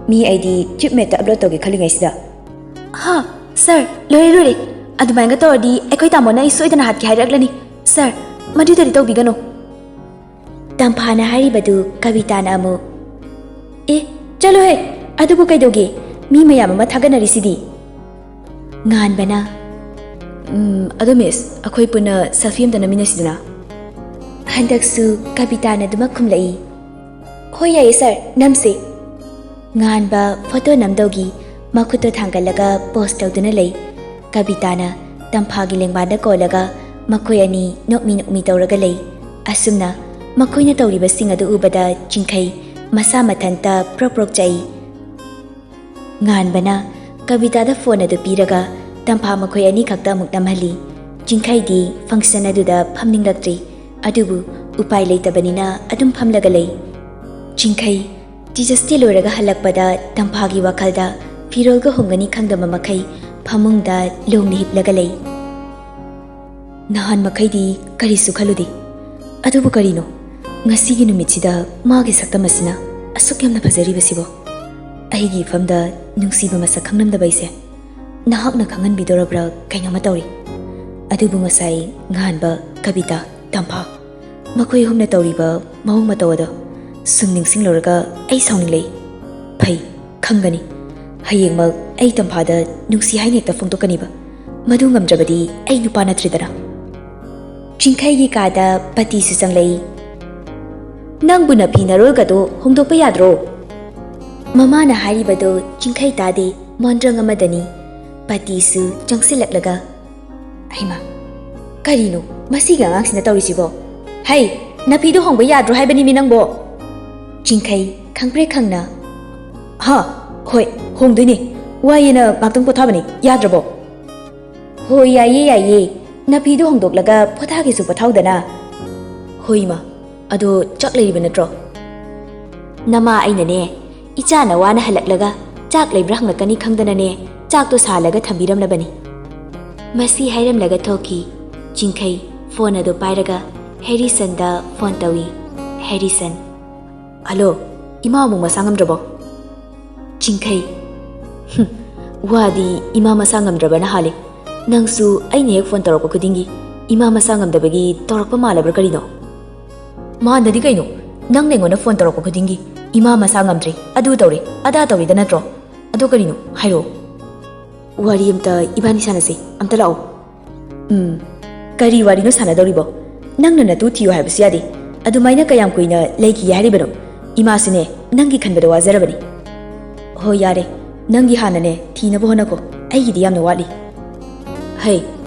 ꯃꯤ ꯑꯩꯗꯤ ꯇ꯭ꯌꯨꯕꯃꯦꯠꯇ ꯑꯞꯂꯣꯗ ꯇꯧꯒꯦ ꯈꯜꯂꯤꯉꯩꯁꯤꯗ꯫" "ꯍꯥ, ꯁꯥꯔ, ꯂꯣꯏꯔꯦ, ꯂꯣꯏꯔꯦ꯫ ꯑꯗꯨꯃꯥꯏꯅ ꯇꯧꯔꯗꯤ ꯑꯩꯈꯣꯏ ꯇꯥꯃꯣꯅ ꯑꯩ ꯁꯣꯏꯗꯅ ꯍꯥꯠꯀꯦ ꯍꯥꯏꯔꯛꯂꯅꯤ꯫ ꯁꯥꯔ, ꯃꯗꯨꯗꯗꯤ ꯇꯧꯕꯤꯒꯅꯨ꯫" ꯇꯝꯐꯥꯅ ꯍꯥꯏꯔꯤꯕꯗꯨ ꯀꯕꯤꯇꯥꯅ ꯑꯃꯨꯛ, "ꯑꯦ, ꯆꯠꯂꯣꯍꯦ, ꯑꯗꯨꯕꯨ ꯀꯩꯗꯧꯒꯦ? ꯃꯤ ꯃꯌꯥꯝ ꯑꯃ ꯊꯥꯒꯠꯅꯔꯤꯁꯤꯗꯤ꯫" ꯉꯥꯟꯕꯅ, "ꯎꯝ, ꯑꯗꯣ ꯃꯤꯁ, ꯑꯩꯈꯣꯏ ꯄꯨꯟꯅ ꯁꯦꯜꯐꯤ ꯑꯝꯇ ꯅꯝꯃꯤꯟꯅꯁꯤꯗꯅ꯫" ꯍꯟꯗꯛꯁꯨ ꯀꯕꯤꯇꯥꯅ ꯑꯗꯨꯃꯛ ꯈꯨꯝꯂꯛꯏ꯫ "ꯍꯣꯏ, ꯌꯥꯏꯌꯦ ꯁꯥꯔ, ꯅꯝꯁꯦ꯫" ꯉꯥꯟꯕ ꯐꯣꯇꯣ ꯅꯝꯗꯧꯒꯤ ꯃꯈꯨꯠꯇꯣ ꯊꯥꯡꯒꯠꯂꯒ ꯄꯣꯁ ꯇꯧꯗꯨꯅ ꯂꯩ꯫ ꯀꯕꯤꯇꯥꯅ ꯇꯝꯐꯥꯒꯤ ꯂꯦꯡꯕꯥꯟꯗ ꯀꯣꯜꯂꯒ ꯃꯈꯣꯏ ꯑꯅꯤ ꯅꯣꯛꯃꯤ ꯅꯣꯛꯃꯤ ꯇꯧꯔꯒ ꯂꯩ꯫ ꯑꯁꯨꯝꯅ ꯃꯈꯣꯏꯅ ꯇꯧꯔꯤꯕꯁꯤꯡ ꯑꯗꯨ ꯎꯕꯗ ꯆꯤꯡꯈꯩ ꯃꯁꯥ ꯃꯊꯟꯇ ꯄ꯭ꯔꯣꯛ ꯄ꯭ꯔꯣꯛ ꯆꯥꯛꯏ꯫ ꯉꯥꯟꯕꯅ ꯀꯕꯤꯇꯥꯗ ꯐꯣꯟ ꯑꯗꯨ ꯄꯤꯔꯒ ꯇꯝꯐꯥ ꯃꯈꯣꯏ ꯑꯅꯤꯈꯛꯇ ꯑꯃꯨꯛ ꯅꯝꯍꯜꯂꯤ꯫ ꯆꯤꯡꯈꯩꯗꯤ ꯐꯪꯁꯟ ꯑꯗꯨꯗ ꯐꯝꯅꯤꯡꯂꯛꯇ꯭ꯔꯤ, ꯑꯗꯨꯕꯨ ꯎꯄꯥꯏ ꯂꯩꯇꯕꯅꯤꯅ ꯑꯗꯨꯝ ꯐꯝꯂꯒ ꯂꯩ꯫ ꯆꯤꯡꯈꯩ ꯇꯤꯆꯔꯁ ꯗꯦ ꯂꯣꯏꯔꯒ ꯍꯜꯂꯛꯄꯗ ꯇꯝꯐꯥꯒꯤ ꯋꯥꯈꯜꯗ ꯐꯤꯔꯣꯜꯒ ꯍꯣꯡꯒꯅꯤ ꯈꯪꯗꯕ ꯃꯈꯩ ꯐꯃꯨꯡꯗ ꯂꯣꯡꯅ ꯍꯤꯞꯂꯒ ꯂꯩ꯫ ꯅꯍꯥꯟ ꯃꯈꯩꯗꯤ ꯀꯔꯤꯁꯨ ꯈꯜꯂꯨꯗꯦ, ꯑꯗꯨꯕꯨ ꯀꯔꯤꯅꯣ ꯉꯁꯤꯒꯤ ꯅꯨꯃꯤꯠꯁꯤꯗ ꯃꯥꯒꯤ ꯁꯛꯇꯝ ꯑꯁꯤꯅ ꯑꯁꯨꯛ ꯌꯥꯝꯅ ꯐꯖꯔꯤꯕꯁꯤꯕꯣ? ꯑꯩꯒꯤ ꯏꯐꯝꯗ ꯅꯨꯡꯁꯤꯕ ꯃꯁꯛ ꯈꯪꯂꯝꯗꯕ ꯑꯩꯁꯦ ꯅꯍꯥꯛꯅ ꯈꯪꯍꯟꯕꯤꯗꯧꯔꯕ꯭ꯔꯥ ꯀꯩꯅꯣꯝꯃ ꯇꯧꯔꯤ꯫ ꯑꯗꯨꯕꯨ ꯉꯁꯥꯏ ꯉꯍꯥꯟꯕ, ꯀꯕꯤꯇꯥ, ꯇꯝꯐꯥ, ꯃꯈꯣꯏ ꯑꯍꯨꯝꯅ ꯇꯧꯔꯤꯕ ꯃꯑꯣꯡ ꯃꯇꯧ ꯑꯗꯣ ꯁꯨꯝ ꯅꯤꯡꯁꯤꯡꯂꯨꯔꯒ ꯑꯩ ꯁꯥꯎꯅꯤꯡꯂꯛꯏ꯫ ꯐꯩ, ꯈꯪꯒꯅꯤ꯫ ꯍꯌꯦꯡꯃꯛ ꯑꯩ ꯇꯝꯐꯥꯗ ꯅꯨꯡꯁꯤ ꯍꯥꯏꯅ ꯍꯦꯛꯇ ꯐꯣꯡꯗꯣꯛꯀꯅꯤꯕ꯫ ꯃꯗꯨ ꯉꯝꯗ꯭ꯔꯕꯗꯤ ꯑꯩ ꯅꯨꯄꯥ ꯅꯠꯇ꯭ꯔꯦꯗꯅ꯫ ꯆꯤꯡꯈꯩꯒꯤ ꯀꯥꯗ ꯄꯇꯤꯁꯨ ꯆꯪꯂꯛꯏ꯫ "ꯅꯪꯕꯨ ꯅꯐꯤ ꯅꯔꯣꯜꯒꯗꯣ ꯍꯣꯡꯗꯣꯛꯄ ꯌꯥꯗ꯭ꯔꯣ?" ꯃꯃꯥꯅ ꯍꯥꯏꯔꯤꯕꯗꯣ ꯆꯤꯡꯈꯩ ꯇꯥꯗꯦ, ꯃꯣꯟꯗ꯭ꯔꯪ ꯑꯃꯗꯅꯤ꯫ ꯄꯇꯤꯁꯨ ꯆꯪꯁꯤꯜꯂꯛꯂꯒ, "ꯍꯩꯃꯥ, ꯀꯔꯤꯅꯣ ꯃꯁꯤꯒꯤ ꯑꯉꯥꯡꯁꯤꯅ ꯇꯧꯔꯤꯁꯤꯕꯣ? ꯍꯩ, ꯅꯐꯤꯗꯨ ꯍꯣꯡꯕ ꯌꯥꯗ꯭ꯔꯣ ꯍꯥꯏꯕꯅꯤꯃꯤ ꯅꯪꯕꯣ?" ꯆꯤꯡꯈꯩ ꯈꯪꯄ꯭ꯔꯦꯛ ꯈꯪꯅ, "ꯍꯥ, ꯍꯣꯏ, ꯍꯣꯡꯗꯣꯏꯅꯦ꯫ ꯋꯥꯏꯌꯦꯅ ꯉꯥꯛꯇꯪ ꯄꯣꯊꯥꯕꯅꯤ, ꯌꯥꯗ꯭ꯔꯕꯣ?" "ꯍꯣꯏ, ꯌꯥꯏꯌꯦ, ꯌꯥꯏꯌꯦ꯫ ꯅꯐꯤꯗꯨ ꯍꯣꯡꯗꯣꯛꯂꯒ ꯄꯣꯊꯥꯒꯦꯁꯨ ꯄꯣꯊꯥꯎꯗꯅ꯫" "ꯍꯣꯏ, ꯏꯃꯥ꯫ ꯑꯗꯣ ꯆꯥꯛ ꯂꯩꯔꯤꯕ ꯅꯠꯇ꯭ꯔꯣ?" "ꯅꯃꯥ ꯑꯩꯅꯅꯦ, ꯏꯆꯥꯅ ꯋꯥꯅ ꯍꯜꯂꯛꯂꯒ ꯆꯥꯛ ꯂꯩꯕ꯭ꯔꯥ ꯍꯪꯂꯛꯀꯅꯤ ꯈꯪꯗꯅꯅꯦ, ꯆꯥꯛꯇꯣ ꯁꯥꯍꯜꯂꯒ ꯊꯝꯕꯤꯔꯝꯂꯕꯅꯤ꯫" ꯃꯁꯤ ꯍꯥꯏꯔꯝꯂꯒ ꯊꯣꯛꯈꯤ꯫ ꯆꯤꯡꯈꯩ ꯐꯣꯟ ꯑꯗꯨ ꯄꯥꯏꯔꯒ ꯍꯦꯔꯤꯁꯟꯗ ꯐꯣꯟ ꯇꯧꯏ꯫ ꯍꯦꯔꯤꯁꯟ, "ꯍꯜꯂꯣ, ꯏꯃꯥ ꯑꯃꯨꯛ ꯃꯁꯥ ꯉꯝꯗ꯭ꯔꯕꯣ?" ꯆꯤꯡꯈꯩ, "ꯍꯨꯝ, ꯋꯥꯗꯤ ꯏꯃꯥ ꯃꯁꯥ ꯉꯝꯗ꯭ꯔꯕꯅ ꯍꯥꯜꯂꯤ꯫ ꯅꯪꯁꯨ ꯑꯩꯅ ꯍꯦꯛ ꯐꯣꯟ ꯇꯧꯔꯛꯄ ꯈꯨꯗꯤꯡꯒꯤ ꯏꯃꯥ ꯃꯁꯥ ꯉꯝꯗꯕꯒꯤ ꯇꯧꯔꯛꯄ ꯃꯥꯜꯂꯕ꯭ꯔꯥ ꯀꯔꯤꯅꯣ?" "ꯃꯥꯟꯗꯗꯤ ꯀꯩꯅꯣ, ꯅꯪꯅ ꯑꯩꯉꯣꯟꯗ ꯐꯣꯟ ꯇꯧꯔꯛꯄ ꯈꯨꯗꯤꯡꯒꯤ ꯏꯃꯥ ꯃꯁꯥ ꯉꯝꯗ꯭ꯔꯦ, ꯑꯗꯨ ꯇꯧꯔꯦ, ꯑꯗꯥ ꯇꯧꯔꯦꯗ ꯅꯠꯇ꯭ꯔꯣ? ꯑꯗꯣ ꯀꯔꯤꯅꯣ? ꯍꯥꯏꯔꯛꯑꯣ꯫" "ꯋꯥꯔꯤ ꯑꯝꯇ ꯏꯕꯥꯅꯤ ꯁꯥꯟꯅꯁꯦ, ꯑꯝꯇ ꯂꯥꯛꯑꯣ꯫" "ꯎꯝ, ꯀꯔꯤ ꯋꯥꯔꯤꯅꯣ ꯁꯥꯟꯅꯗꯧꯔꯤꯕꯣ? ꯅꯪꯅ ꯅꯇꯨ ꯊꯤꯌꯨ ꯍꯥꯏꯕꯁꯨ ꯌꯥꯗꯦ꯫ ꯑꯗꯨꯃꯥꯏꯅ ꯀꯌꯥꯝ ꯀꯨꯏꯅ ꯂꯩꯈꯤꯒꯦ ꯍꯥꯏꯔꯤꯕꯅꯣ? ꯏꯃꯥꯁꯨꯅꯦ, ꯅꯪꯒꯤ ꯈꯟꯕꯗ ꯋꯥꯖꯔꯕꯅꯤ꯫" "ꯍꯣꯏ, ꯌꯥꯔꯦ, ꯅꯪꯒꯤ ꯍꯥꯟꯅꯅꯦ ꯊꯤꯅꯕ ꯍꯣꯠꯅꯀꯣ, ꯑꯩꯒꯤꯗꯤ ꯌꯥꯝꯅ ꯋꯥꯠꯂꯤ꯫" "ꯍꯩ,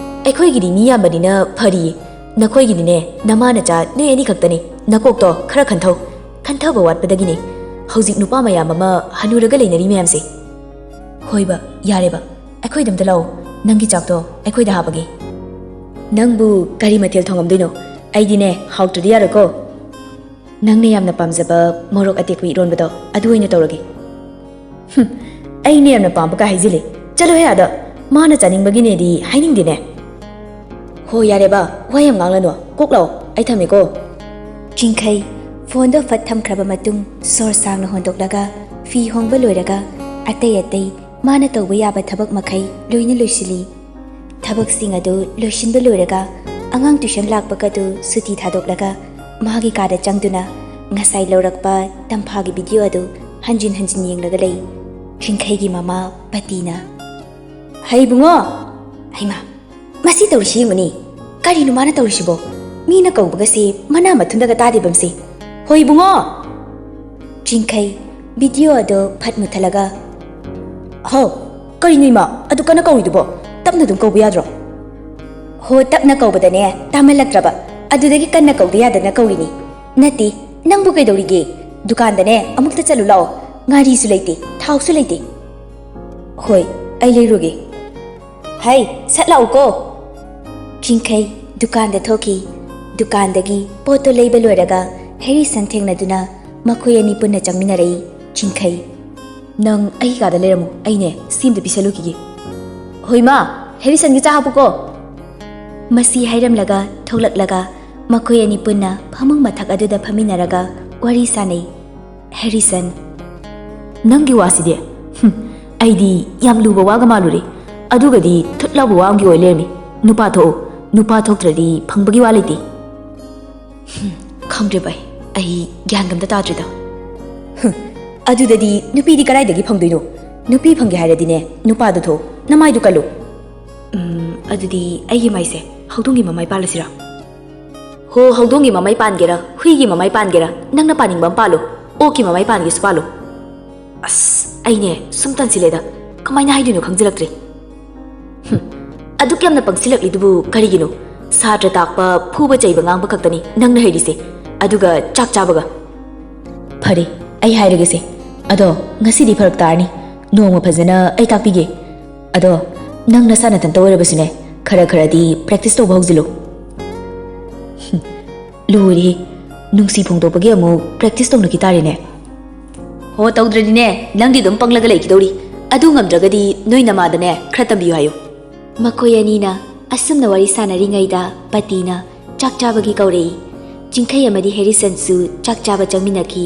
ꯑꯩꯈꯣꯏꯒꯤꯗꯤ ꯃꯤ ꯌꯥꯝꯕꯅꯤꯅ ꯐꯔꯤꯌꯦ꯫ ꯅꯈꯣꯏꯒꯤꯗꯤꯅꯦ, ꯅꯃꯥ ꯅꯆꯥ ꯅꯣꯏ ꯑꯅꯤꯈꯛꯇꯅꯤ꯫ ꯅꯀꯣꯛꯇꯣ ꯈꯔ ꯈꯟꯊꯧ꯫ ꯈꯟꯊꯕ ꯋꯥꯠꯄꯗꯒꯤꯅꯦ ꯍꯧꯖꯤꯛ ꯅꯨꯄꯥ ꯃꯌꯥꯝ ꯑꯃ ꯍꯅꯨꯔꯒ ꯂꯩꯅꯔꯤ ꯃꯌꯥꯝꯁꯦ꯫" "ꯍꯣꯏꯕ, ꯌꯥꯔꯦꯕ, ꯑꯩꯈꯣꯏꯗ ꯑꯝꯇ ꯂꯥꯛꯑꯣ꯫ ꯅꯪꯒꯤ ꯆꯥꯛꯇꯣ ꯑꯩꯈꯣꯏꯗ ꯍꯥꯞꯄꯒꯦ꯫" "ꯅꯪꯕꯨ ꯀꯔꯤ ꯃꯊꯦꯜ ꯊꯣꯡꯉꯝꯗꯣꯏꯅꯣ? ꯑꯩꯗꯤꯅꯦ, ꯍꯥꯎꯇ꯭ꯔꯗꯤ ꯌꯥꯔꯣꯏꯀꯣ꯫" "ꯅꯪꯅ ꯌꯥꯝꯅ ꯄꯥꯝꯖꯕ ꯃꯣꯔꯣꯛ ꯑꯇꯦꯛꯄ ꯏꯔꯣꯟꯕꯗꯣ, ꯑꯗꯨ ꯑꯣꯏꯅ ꯇꯧꯔꯒꯦ꯫" "ꯍꯨꯝ, ꯑꯩꯅ ꯌꯥꯝꯅ ꯄꯥꯝꯕ ꯀꯥꯏ ꯍꯥꯏꯖꯤꯜꯂꯦ꯫ ꯆꯠꯂꯣꯍꯦ ꯑꯥꯗ꯫ ꯃꯥꯅ ꯆꯥꯅꯤꯡꯕꯒꯤꯅꯦꯗꯤ ꯍꯥꯏꯅꯤꯡꯗꯦꯅꯦ꯫" "ꯍꯣ, ꯌꯥꯔꯦꯕ, ꯋꯥ ꯌꯥꯝ ꯉꯥꯡꯂꯅꯨ꯫ ꯀꯣꯛ ꯂꯥꯛꯑꯣ, ꯑꯩ ꯊꯝꯃꯦꯀꯣ꯫" ꯆꯤꯡꯈꯩ ꯐꯣꯟꯗꯣ ꯐꯠ ꯊꯝꯈ꯭ꯔꯕ ꯃꯇꯨꯡ, ꯁꯣꯔ ꯁꯥꯡꯅ ꯍꯣꯟꯗꯣꯛꯂꯒ ꯐꯤ ꯍꯣꯡꯕ ꯂꯣꯏꯔꯒ ꯑꯇꯩ ꯑꯇꯩ ꯃꯥꯅ ꯇꯧꯕ ꯌꯥꯕ ꯊꯕꯛ ꯃꯈꯩ ꯂꯣꯏꯅ ꯂꯣꯏꯁꯤꯜꯂꯤ꯫ ꯊꯕꯛꯁꯤꯡ ꯑꯗꯨ ꯂꯣꯏꯁꯤꯟꯕ ꯂꯣꯏꯔꯒ ꯑꯉꯥꯡ ꯇ꯭ꯌꯨꯁꯟ ꯂꯥꯛꯄꯒꯗꯨ ꯁꯨꯇꯤ ꯊꯥꯗꯣꯛꯂꯒ ꯃꯥꯒꯤ ꯀꯥꯗ ꯆꯪꯗꯨꯅ ꯉꯁꯥꯏ ꯂꯧꯔꯛꯄ ꯇꯝꯐꯥꯒꯤ ꯚꯤꯗꯤꯑꯣ ꯑꯗꯨ ꯍꯟꯖꯤꯟ ꯍꯟꯖꯤꯟ ꯌꯦꯡꯂꯒ ꯂꯩ꯫ ꯆꯤꯡꯈꯩꯒꯤ ꯃꯃꯥ ꯄꯇꯤꯅ, "ꯍꯩ ꯕꯨꯡꯉꯣ!" "ꯍꯩꯃꯥ, ꯃꯁꯤ ꯇꯧꯔꯤꯁꯤ ꯌꯦꯡꯉꯨꯅꯦ꯫ ꯀꯔꯤꯅꯣ ꯃꯥꯅ ꯇꯧꯔꯤꯁꯤꯕꯣ? ꯃꯤꯅ ꯀꯧꯕꯒꯁꯦ ꯃꯅꯥ ꯃꯊꯨꯟꯗꯒ ꯇꯥꯗꯦꯕꯝꯁꯦ꯫ ꯍꯣꯏ ꯕꯨꯡꯉꯣ!" ꯆꯤꯡꯈꯩ ꯚꯤꯗꯤꯑꯣ ꯑꯗꯣ ꯐꯠ ꯃꯨꯠꯊꯠꯂꯒ, "ꯍꯣ, ꯀꯔꯤꯅꯣ ꯏꯃꯥ, ꯑꯗꯨ ꯀꯟꯅ ꯀꯧꯔꯤꯗꯨꯕꯣ? ꯇꯞꯅ ꯑꯗꯨꯝ ꯀꯧꯕ ꯌꯥꯗ꯭ꯔꯣ? ꯍꯣ, ꯇꯞꯅ ꯀꯧꯕꯗꯅꯦ ꯇꯥꯃꯜꯂꯛꯇ꯭ꯔꯕ, ꯑꯗꯨꯗꯒꯤ ꯀꯟꯅ ꯀꯧꯗ ꯌꯥꯗꯅ ꯀꯧꯔꯤꯅꯤ꯫ ꯅꯠꯇꯦ, ꯅꯪꯕꯨ ꯀꯩꯗꯧꯔꯤꯒꯦ? ꯗꯨꯀꯥꯟꯗꯅꯦ ꯑꯃꯨꯛꯇ ꯆꯠꯂꯨ ꯂꯥꯛꯑꯣ, ꯉꯥꯔꯤꯁꯨ ꯂꯩꯇꯦ, ꯊꯥꯎꯁꯨ ꯂꯩꯇꯦ꯫ ꯍꯣꯏ, ꯑꯩ ꯂꯩꯔꯨꯒꯦ꯫ ꯍꯩ, ꯁꯠ ꯂꯥꯛꯎꯀꯣ꯫ ꯆꯤꯡꯈꯩ ꯗꯨꯀꯥꯟꯗ ꯊꯣꯛꯈꯤ꯫ ꯗꯨꯀꯥꯟꯗꯒꯤ ꯄꯣꯠꯇꯣ ꯂꯩꯕ ꯂꯣꯏꯔꯒ ꯍꯦꯔꯤꯁꯟ ꯊꯦꯡꯅꯗꯨꯅ ꯃꯈꯣꯏ ꯑꯅꯤ ꯄꯨꯟꯅ ꯆꯪꯃꯤꯟꯅꯔꯛꯏ꯫ ꯆꯤꯡꯈꯩ, ꯅꯪ ꯑꯩꯒꯤ ꯀꯥꯗ ꯂꯩꯔꯝꯃꯨ, ꯑꯩꯅꯦ ꯁꯤ ꯑꯝꯇ ꯄꯤꯁꯜꯂꯨꯈꯤꯒꯦ꯫ ꯍꯣꯏ ꯃꯥ, ꯍꯦꯔꯤꯁꯟꯒꯤ ꯆꯥ ꯍꯥꯞꯄꯨꯀꯣ꯫ ꯃꯁꯤ ꯍꯥꯏꯔꯝꯂꯒ ꯊꯣꯛꯂꯛꯂꯒ ꯃꯈꯣꯏ ꯑꯅꯤ ꯄꯨꯟꯅ ꯐꯃꯨꯡ ꯃꯊꯛ ꯑꯗꯨꯗ ꯐꯝꯃꯤꯟꯅꯔꯒ ꯋꯥꯔꯤ ꯁꯥꯟꯅꯩ꯫ ꯍꯦꯔꯤꯁꯟ, ꯅꯪꯒꯤ ꯋꯥꯁꯤꯗꯤ, ꯍꯨꯝ, ꯑꯩꯗꯤ ꯌꯥꯝ ꯂꯨꯕ ꯋꯥꯒ ꯃꯥꯜꯂꯨꯔꯦ꯫ ꯑꯗꯨꯒꯗꯤ ꯊꯨꯠ ꯂꯥꯎꯕ ꯋꯥ ꯑꯃꯒꯤ ꯑꯣꯏ ꯂꯩꯔꯝꯃꯤ꯫ ꯅꯨꯄꯥ ꯊꯣꯛꯎ, ꯅꯨꯄꯥ ꯊꯣꯛꯇ꯭ꯔꯗꯤ ꯐꯪꯕꯒꯤ ꯋꯥ ꯂꯩꯇꯦ꯫ ꯍꯨꯝ, ꯈꯪꯗ꯭ꯔꯦ ꯚꯥꯏ, ꯑꯩ ꯒ꯭ꯌꯥꯟꯒ ꯑꯝꯇ ꯇꯥꯗ꯭ꯔꯦꯗ꯫ ꯍꯨꯝ, ꯑꯗꯨꯗꯗꯤ ꯅꯨꯄꯤꯗꯤ ꯀꯗꯥꯏꯗꯒꯤ ꯐꯪꯗꯣꯏꯅꯣ? ꯅꯨꯄꯤ ꯐꯪꯒꯦ ꯍꯥꯏꯔꯗꯤꯅꯦ, ꯅꯨꯄꯥꯗꯨ ꯊꯣꯛꯎ, ꯅꯃꯥꯏꯗꯨ ꯀꯜꯂꯨ꯫ ꯎꯝ, ꯑꯗꯨꯗꯤ ꯑꯩꯒꯤ ꯃꯥꯏꯁꯦ ꯍꯧꯗꯣꯡꯒꯤ ꯃꯃꯥꯏ ꯄꯥꯜꯂꯁꯤꯔꯥ? ꯍꯣ, ꯍꯧꯗꯣꯡꯒꯤ ꯃꯃꯥꯏ ꯄꯥꯟꯒꯦꯔꯥ, ꯍꯨꯏꯒꯤ ꯃꯃꯥꯏ ꯄꯥꯟꯒꯦꯔꯥ, ꯅꯪꯅ ꯄꯥꯅꯤꯡꯕ ꯑꯃ ꯄꯥꯜꯂꯣ꯫ ꯑꯣꯛꯀꯤ ꯃꯃꯥꯏ ꯄꯥꯟꯒꯦꯁꯨ ꯄꯥꯜꯂꯣ꯫ ꯑꯁ, ꯑꯩꯅꯦ ꯁꯨꯝ ꯇꯟꯁꯤꯜꯂꯦꯗ, ꯀꯃꯥꯏꯅ ꯍꯥꯏꯗꯣꯏꯅꯣ ꯈꯪꯖꯤꯜꯂꯛꯇ꯭ꯔꯦ꯫ ꯍꯨꯝ, ꯑꯗꯨꯛ ꯌꯥꯝꯅ ꯄꯪꯁꯤꯜꯂꯛꯂꯤꯗꯨꯕꯨ ꯀꯔꯤꯒꯤꯅꯣ? ꯁꯥꯇ꯭ꯔ ꯇꯥꯛꯄ, ꯐꯨꯕ ꯆꯩꯕ ꯉꯥꯡꯕ ꯈꯛꯇꯅꯤ ꯅꯪꯅ ꯍꯩꯔꯤꯁꯦ, ꯑꯗꯨꯒ ꯆꯥꯛ ꯆꯥꯕꯒ꯫ ꯐꯔꯦ, ꯑꯩ ꯍꯥꯏꯔꯒꯦꯁꯦ꯫ ꯑꯗꯣ ꯉꯁꯤꯗꯤ ꯐꯔꯛ ꯇꯥꯔꯅꯤ, ꯅꯣꯡꯃ ꯐꯖꯅ ꯑꯩ ꯇꯥꯛꯄꯤꯒꯦ꯫ ꯑꯗꯣ ꯅꯪ ꯅꯁꯥ ꯅꯊꯟꯇ ꯑꯣꯏꯔꯕꯁꯨꯅꯦ, ꯈꯔ ꯈꯔꯗꯤ ꯄ꯭ꯔꯦꯛꯇꯤꯁ ꯇꯧꯕ ꯍꯧꯖꯤꯜꯂꯨ꯫ ꯍꯨꯝ, ꯂꯣꯏꯔꯦꯍꯦ, ꯅꯨꯡꯁꯤ ꯐꯣꯡꯗꯣꯛꯄꯒꯤ ꯑꯃꯨꯛ ꯄ꯭ꯔꯦꯛꯇꯤꯁ ꯇꯧꯅꯈꯤ ꯇꯥꯔꯦꯅꯦ꯫ ꯍꯣ, ꯇꯧꯗ꯭ꯔꯗꯤꯅꯦ ꯅꯪꯗꯤ ꯑꯗꯨꯝ ꯄꯪꯂꯒ ꯂꯩꯈꯤꯗꯧꯔꯤ꯫ ꯑꯗꯨ ꯉꯝꯗ꯭ꯔꯒꯗꯤ ꯅꯣꯏ ꯅꯃꯥꯗꯅꯦ ꯈꯔ ꯇꯝꯕꯤꯌꯨ ꯍꯥꯏꯌꯨ꯫ ꯃꯈꯣꯏ ꯑꯅꯤꯅ ꯑꯁꯨꯝꯅ ꯋꯥꯔꯤ ꯁꯥꯟꯅꯔꯤꯉꯩꯗ ꯄꯇꯤꯅ ꯆꯥꯛ ꯆꯥꯕꯒꯤ ꯀꯧꯔꯛꯏ꯫ ꯆꯤꯡꯈꯩ ꯑꯃꯗꯤ ꯍꯦꯔꯤꯁꯟꯁꯨ ꯆꯥꯛ ꯆꯥꯕ ꯆꯪꯃꯤꯟꯅꯈꯤ꯫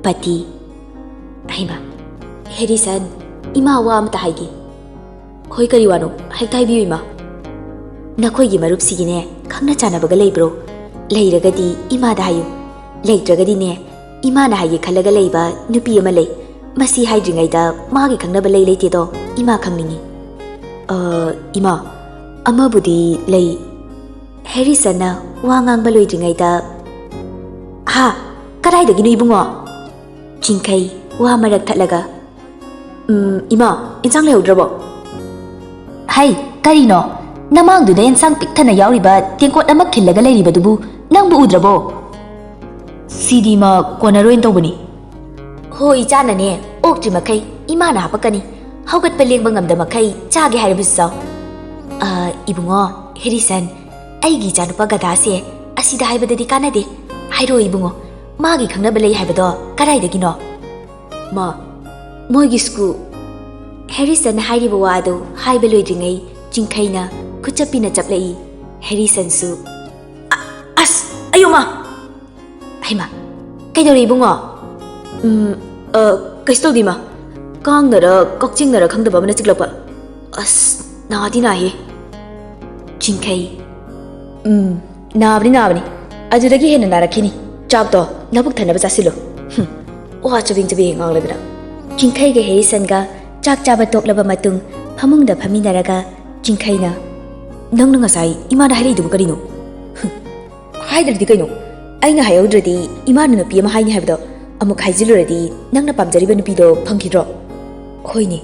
ꯄꯇꯤ, ꯍꯩꯃꯥ, ꯍꯦꯔꯤꯁꯟ, ꯏꯃꯥ ꯋꯥ ꯑꯃꯇ ꯍꯥꯏꯒꯦ꯫ ꯍꯣꯏ, ꯀꯔꯤ ꯋꯥꯅꯣ? ꯍꯦꯛꯇ ꯍꯥꯏꯕꯤꯌꯨ ꯏꯃꯥ꯫ ꯅꯈꯣꯏꯒꯤ ꯃꯔꯨꯞꯁꯤꯒꯤꯅꯦ ꯈꯪꯅ ꯆꯥꯟꯅꯕꯒ ꯂꯩꯕ꯭ꯔꯣ? ꯂꯩꯔꯒꯗꯤ ꯏꯃꯥꯗ ꯍꯥꯏꯌꯨ, ꯂꯩꯇ꯭ꯔꯒꯗꯤꯅꯦ ꯏꯃꯥꯅ ꯍꯥꯏꯒꯦ ꯈꯜꯂꯒ ꯂꯩꯕ ꯅꯨꯄꯤ ꯑꯃ ꯂꯩ꯫ ꯃꯁꯤ ꯍꯥꯏꯗ꯭ꯔꯤꯉꯩꯗ ꯃꯥꯒꯤ ꯈꯪꯅꯕ ꯂꯩ ꯂꯩꯇꯦꯗꯣ ꯏꯃꯥ ꯈꯪꯅꯤꯡꯉꯤ꯫ ꯑ, ꯏꯃꯥ, ꯑꯃꯕꯨꯗꯤ ꯂꯩ꯫ ꯍꯦꯔꯤꯁꯟꯅ ꯋꯥ ꯉꯥꯡꯕ ꯂꯣꯏꯗ꯭ꯔꯤꯉꯩꯗ, ꯍꯥ? ꯀꯗꯥꯏꯗꯒꯤꯅꯣ ꯏꯕꯨꯡꯉꯣ? ꯆꯤꯡꯈꯩ ꯋꯥ ꯃꯔꯛ ꯊꯠꯂꯒ, ꯎꯝ, ꯏꯃꯥ, ꯏꯟꯁꯥꯡ ꯂꯩꯍꯧꯗ꯭ꯔꯕꯣ? ꯍꯩ, ꯀꯔꯤꯅꯣ? ꯅꯃꯥꯡꯗꯨꯗ ꯏꯟꯁꯥꯡ ꯄꯤꯛ ꯊꯟꯅ ꯌꯥꯎꯔꯤꯕ ꯇꯦꯡꯀꯣꯠ ꯑꯃ ꯈꯤꯜꯂꯒ ꯂꯩꯔꯤꯕꯗꯨꯕꯨ ꯅꯪꯕꯨ ꯎꯗ꯭ꯔꯕꯣ? ꯁꯤꯗꯤ ꯏꯃꯥ, ꯀꯣꯟꯅꯔꯣꯏꯅ ꯇꯧꯕꯅꯤ꯫ ꯍꯣꯏ, ꯏꯆꯥꯅꯅꯦ, ꯑꯣꯛꯇ꯭ꯔꯤ ꯃꯈꯩ ꯏꯃꯥꯅ ꯍꯥꯄꯛꯀꯅꯤ꯫ ꯍꯧꯒꯠꯄ ꯂꯦꯡꯕ ꯉꯝꯗ ꯃꯈꯩ ꯆꯥꯒꯦ ꯍꯥꯏꯔꯕꯁꯨ ꯆꯥꯎ꯫ ꯑ, ꯏꯕꯨꯡꯉꯣ, ꯍꯦꯔꯤꯁꯟ, ꯑꯩꯒꯤ ꯏꯆꯥꯅꯨꯄꯥ ꯒꯙꯥꯁꯦ ꯑꯁꯤꯗ ꯍꯥꯏꯕꯗꯗꯤ ꯀꯥꯟꯅꯗꯦ꯫ ꯍꯥꯏꯔꯣ ꯏꯕꯨꯡꯉꯣ, ꯃꯥꯒꯤ ꯈꯪꯅꯕ ꯂꯩ ꯍꯥꯏꯕꯗꯣ ꯀꯗꯥꯏꯗꯒꯤꯅꯣ? ꯃꯥ, ꯃꯣꯏꯒꯤ ꯁ꯭ꯀꯨꯜ꯫ ꯍꯦꯔꯤꯁꯟ ꯍꯥꯏꯔꯤꯕ ꯋꯥꯗꯨ ꯍꯥꯏꯕ ꯂꯣꯏꯗ꯭ꯔꯤꯉꯩ ꯆꯤꯡꯈꯩꯅ ꯈꯨꯠꯆꯞꯄꯤꯅ ꯆꯞꯂꯛꯏ꯫ ꯍꯦꯔꯤꯁꯟꯁꯨ, "ꯑ-, ꯑꯁ, ꯑꯌꯣ ꯃꯥ!" "ꯍꯩꯃꯥ, ꯀꯩꯗꯧꯔꯦ ꯏꯕꯨꯡꯉꯣ?" "ꯎꯝ, ꯑ, ꯀꯩꯁꯨ ꯇꯧꯗꯦ ꯏꯃꯥ꯫ ꯀꯥꯡꯅꯔ ꯀꯛꯆꯦꯡꯅꯔ ꯈꯪꯗꯕ ꯑꯃꯅ ꯆꯤꯛꯂꯛꯄ꯫ ꯑꯁ, ꯅꯥꯗꯤ ꯅꯥꯏꯍꯦ꯫" ꯆꯤꯡꯈꯩ, "ꯎꯝ, ꯅꯥꯕꯅꯤ, ꯅꯥꯕꯅꯤ꯫ ꯑꯗꯨꯗꯒꯤ ꯍꯦꯟꯅ ꯅꯥꯔꯛꯈꯤꯅꯤ꯫ ꯆꯥꯛꯇꯣ ꯅꯕꯨꯛ ꯊꯟꯅꯕ ꯆꯥꯁꯤꯜꯂꯨ꯫" ꯍꯨꯝ, ꯋꯥ ꯆꯕꯦꯡ ꯆꯕꯦꯡ ꯉꯥꯡꯂꯗꯅ꯫ ꯆꯤꯡꯈꯩꯒ ꯍꯦꯔꯤꯁꯟꯒ ꯆꯥꯛ ꯆꯥꯕ ꯇꯣꯛꯂꯕ ꯃꯇꯨꯡ ꯐꯃꯨꯡꯗ ꯐꯝꯃꯤꯟꯅꯔꯒ ꯆꯤꯡꯈꯩꯅ, "ꯅꯪꯅ ꯉꯁꯥꯏ ꯏꯃꯥꯗ ꯍꯥꯏꯔꯛꯏꯗꯨꯕꯨ ꯀꯔꯤꯅꯣ?" "ꯍꯨꯝ, ꯍꯥꯏꯗ꯭ꯔꯗꯤ ꯀꯩꯅꯣ? ꯑꯩꯅ ꯍꯥꯏꯍꯧꯗ꯭ꯔꯗꯤ ꯏꯃꯥꯅ ꯅꯨꯄꯤ ꯑꯃ ꯍꯥꯏꯅꯤ ꯍꯥꯏꯕꯗꯣ ꯑꯃꯨꯛ ꯍꯥꯏꯖꯤꯜꯂꯨꯔꯗꯤ ꯅꯪꯅ ꯄꯥꯝꯖꯔꯤꯕ ꯅꯨꯄꯤꯗꯣ ꯐꯪꯈꯤꯗ꯭ꯔꯣ?" "ꯍꯣꯏꯅꯦ,